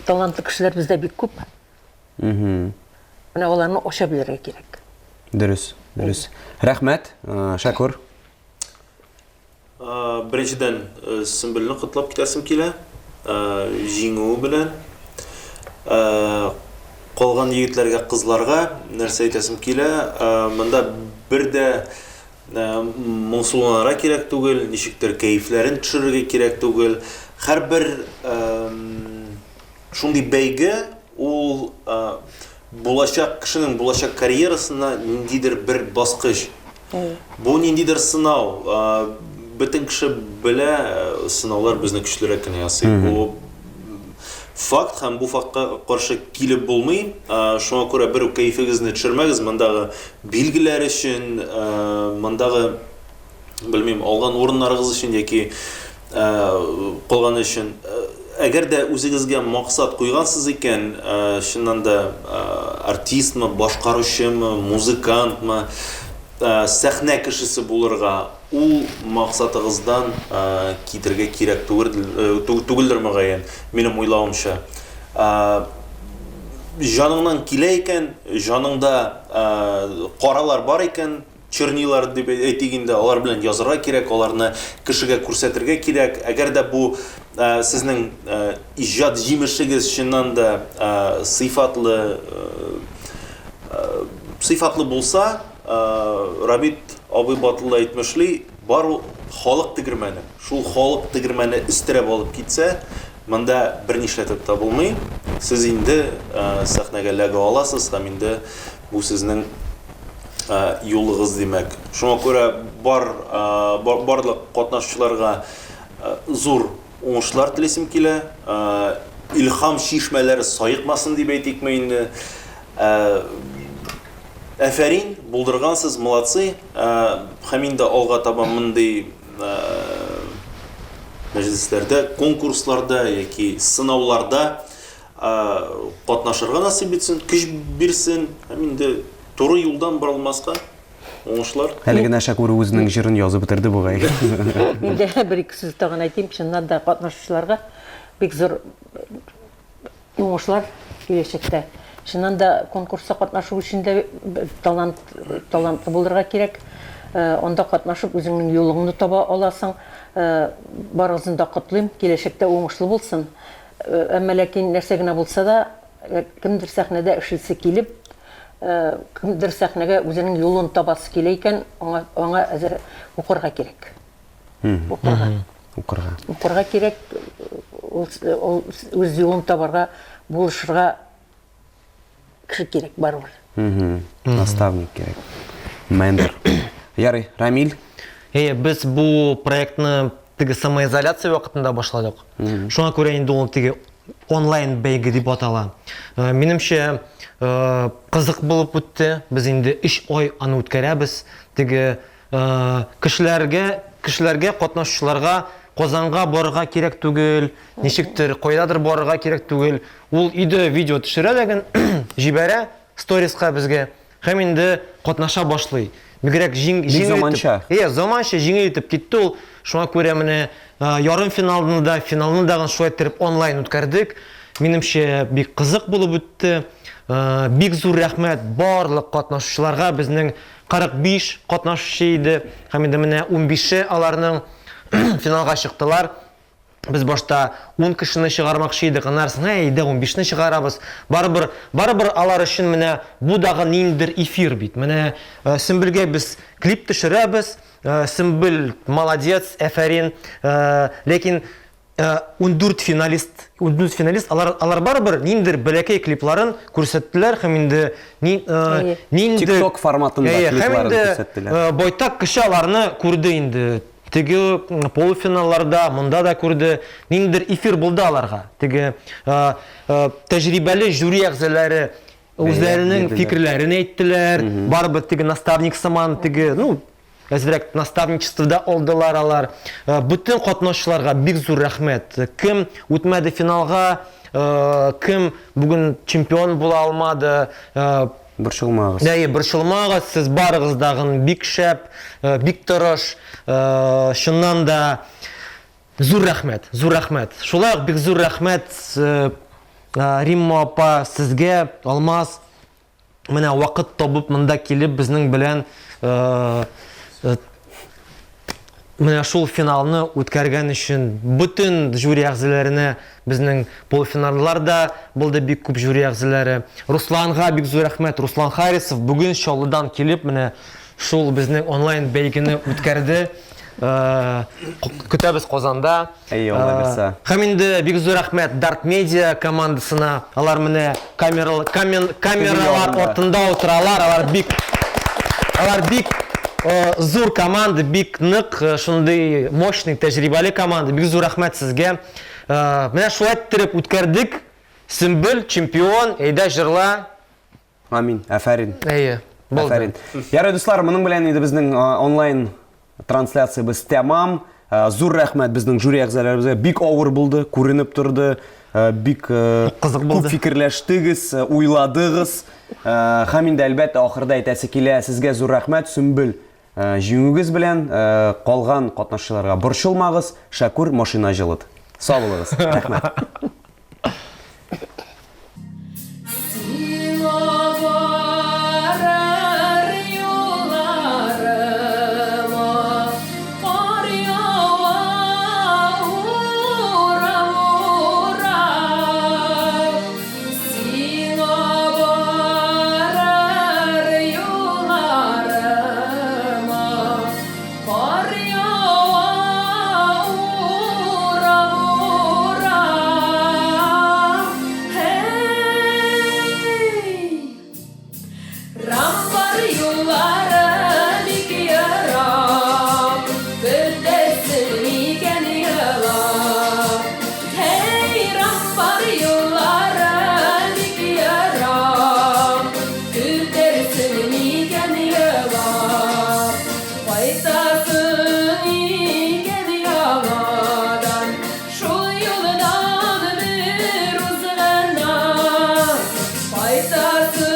Талантлы кешеләр бездә бик күп. Менә аларны ача белергә кирәк. Дөрес, дөрес. Рәхмәт, Шәкүр. Беренчедән, Сөмбелне котлап китәсем килә. Җиңүе белән. Калган егетләргә, кызларга нәрсә әйтәсем килә. Монда бер дә моңсуланырга кирәк түгел, ничектер кәефләрен төшерергә кирәк түгел. Һәрбер шундый бәйге ул булачак кешенең булачак карьерасына ниндидер бер баскыч. Бу ниндидер сынау. Бөтен кеше белә, сынаулар безне көчлерәк кенә ясый. Бу факт һәм бу фактка каршы килеп булмый. Шуңа күрә бер үк кәефегезне төшермәгез мондагы билгеләр өчен, мондагы белмим, алган урыннарыгыз өчен яки калганы өчен. Әгәр дә үзегезгә максат куйгансыз икән, чыннан да артистмы, башкаручымы, музыкантмы, сәхнә кешесе булырга, ул максатыгыздан китергә кирәк түгелдер, мөгаен, минем уйлавымча. Җаныңнан килә икән, җаныңда каралар бар икән, Чернилар дип әйтик инде, алар белән язырга кирәк, аларны кешегә күрсәтергә кирәк. Әгәр дә бу сезнең иҗат җимешегез чыннан да сыйфатлы сыйфатлы булса, Рабит абый Батулла әйтмешли, бар ул халык тегермәне. Шул халык тегермәне өстерәп алып китсә, монда бернишләтеп тә булмый. Сез инде сәхнәгә эләгә аласыз һәм инде бу сезнең юлыгыз, димәк. Шуңа күрә бар барлык катнашучыларга зур уңышлар телисем килә. Илһам чишмәләре саекмасын дип әйтикме инде. Әфәрин, булдыргансыз, молодцы. Һәм инде алга таба мондый мәҗлесләрдә, конкурсларда яки сынауларда катнашырга насыйп итсен, көч бирсен һәм инде туры юлдан борылмаска уңышлар. Әле генә Шәкүр үзенең җырын язып бетерде бугай. Инде бер-ике сүз тагын әйтим, чыннан да катнашучыларга бик зур уңышлар киләчәктә. Чыннан да конкурста катнашу өчен дә талант, талантлы булырга кирәк. Анда катнашып үзеңнең юлыңны таба аласың. Барыгызны да котлыйм, киләчәктә уңышлы булсын. Әмма ләкин нәрсә генә булса да, кемдер сәхнәдә эшлисе килеп, кемдер сәхнәгә үзенең юлын табасы килә икән, аңа, аңа әзер укырга кирәк. Укырга. Укырга. Укырга кирәк, ул, ул үз юлын табарга булышырга кеше кирәк барыбер. Наставник кирәк. Ментор. Ярый, Рамиль. Әйе, без бу проектны теге самоизоляция вакытында башладык. Шуңа күрә инде ул теге онлайн бәйге дип атала. Э, минемчә, э, кызык булып үтте. Без инде 3 ай аны үткәрәбез. Теге э, кешеләргә, кешеләргә катнашучыларга Казанга барырга кирәк түгел, ничектер кайдадыр барырга кирәк түгел. Ул өйдә видео төшерә дә җибәрә сториска безгә һәм инде катнаша башлый. Бигрәк җиң, җиңел заманча. Итеп, заманча җиңел итеп китте ул. Шуңа күрә менә ярым финалны да, финалны да шулай итеп онлайн үткәрдек. Минемчә, бик кызык булып үтте. Бик зур рәхмәт барлык катнашучыларга. Безнең 45 катнашучы иде. Һәм инде менә 15-е аларның финалга чыктылар. Без башта 10 кешене чыгармакчы идек, аннары соң, әй, әйдә 15-не чыгарабыз. Барыбер, барыбер алар өчен менә бу дагы ниндидер эфир бит. Менә э, Сөмбелгә без клип төшерәбез, э, Сөмбел молодец, әфәрин, э, ләкин 14 финалист, 14 финалист, алар, алар барыбер ниндидер бәләкәй клипларын күрсәттеләр һәм инде ни, нинди TikTok форматында клипларын күрсәттеләр. Байтак кеше аларны күрде инде. Теге полуфиналларда, монда да күрде. Ниндидер эфир булды аларга. Теге тәҗрибәле жюри әгъзалары үзләренең фикерләрен әйттеләр. Барыбер теге наставник сыман, теге, ну, әзрәк наставничество да алдылар алар. Бөтен катнашучыларга бик зур рәхмәт. Кем үтмәде финалга, кем бүген чемпион була алмады, Борчылмагыз. Әйе, борчылмагыз, сез барыгыз дагын бик шәп, э, бик тырыш. Э, чыннан да зур рәхмәт, зур рәхмәт. Шулай ук бик зур рәхмәт э, Римма апа сезгә, Алмаз. Менә вакыт табып монда килеп безнең белән Менә шул финалны үткәргән өчен бөтен жюри әгъзаларына безнең полуфиналлар да булды бик күп жюри әгъзалары. Русланга бик зур рәхмәт. Руслан Харисов бүген Чаллыдан килеп менә шул безнең онлайн бәйгене үткәрде. Көтәбез Казанда. Әйе, Алла бирсә. Һәм инде бик зур рәхмәт Dark Media командасына. Алар менә камералар артында утыралар. Алар бик алар бик зур команда, бик нык, шундый мощный, тәҗрибәле команда. Бик зур рәхмәт сезгә. Менә шулай иттереп үткәрдек. Сөмбел, чемпион, әйдә җырла. Амин. Афәрин. Әйе. Булды. Афәрин. Ярый, дуслар, моның белән инде безнең онлайн трансляциябез тәмам. Зур рәхмәт безнең жюри әгъзаларыбызга. Бик авыр булды, күренеп торды. Бик кызык булды. Күп фикерләштегез, уйладыгыз. Һәм инде әлбәттә ахырда әйтәсе килә, сезгә зур рәхмәт, Сөмбел. Җиңүегез белән калган катнашчыларга борчылмагыз, Шәкүр машина җылыт. Сау булыгыз. Рәхмәт. Сиңа барыр юлларыма кар ява урап-урап. Сиңа барыр юлларыма кар ява урап-урап. Һәй! Рамбар юллары бик ерак, Көтәсең микән елап? Һәй, Рамбар юллары бик ерак, Көтәрсең микән елап? Кайтасың икән яңадан, Шул юлдан бер узганда. Кайтасың.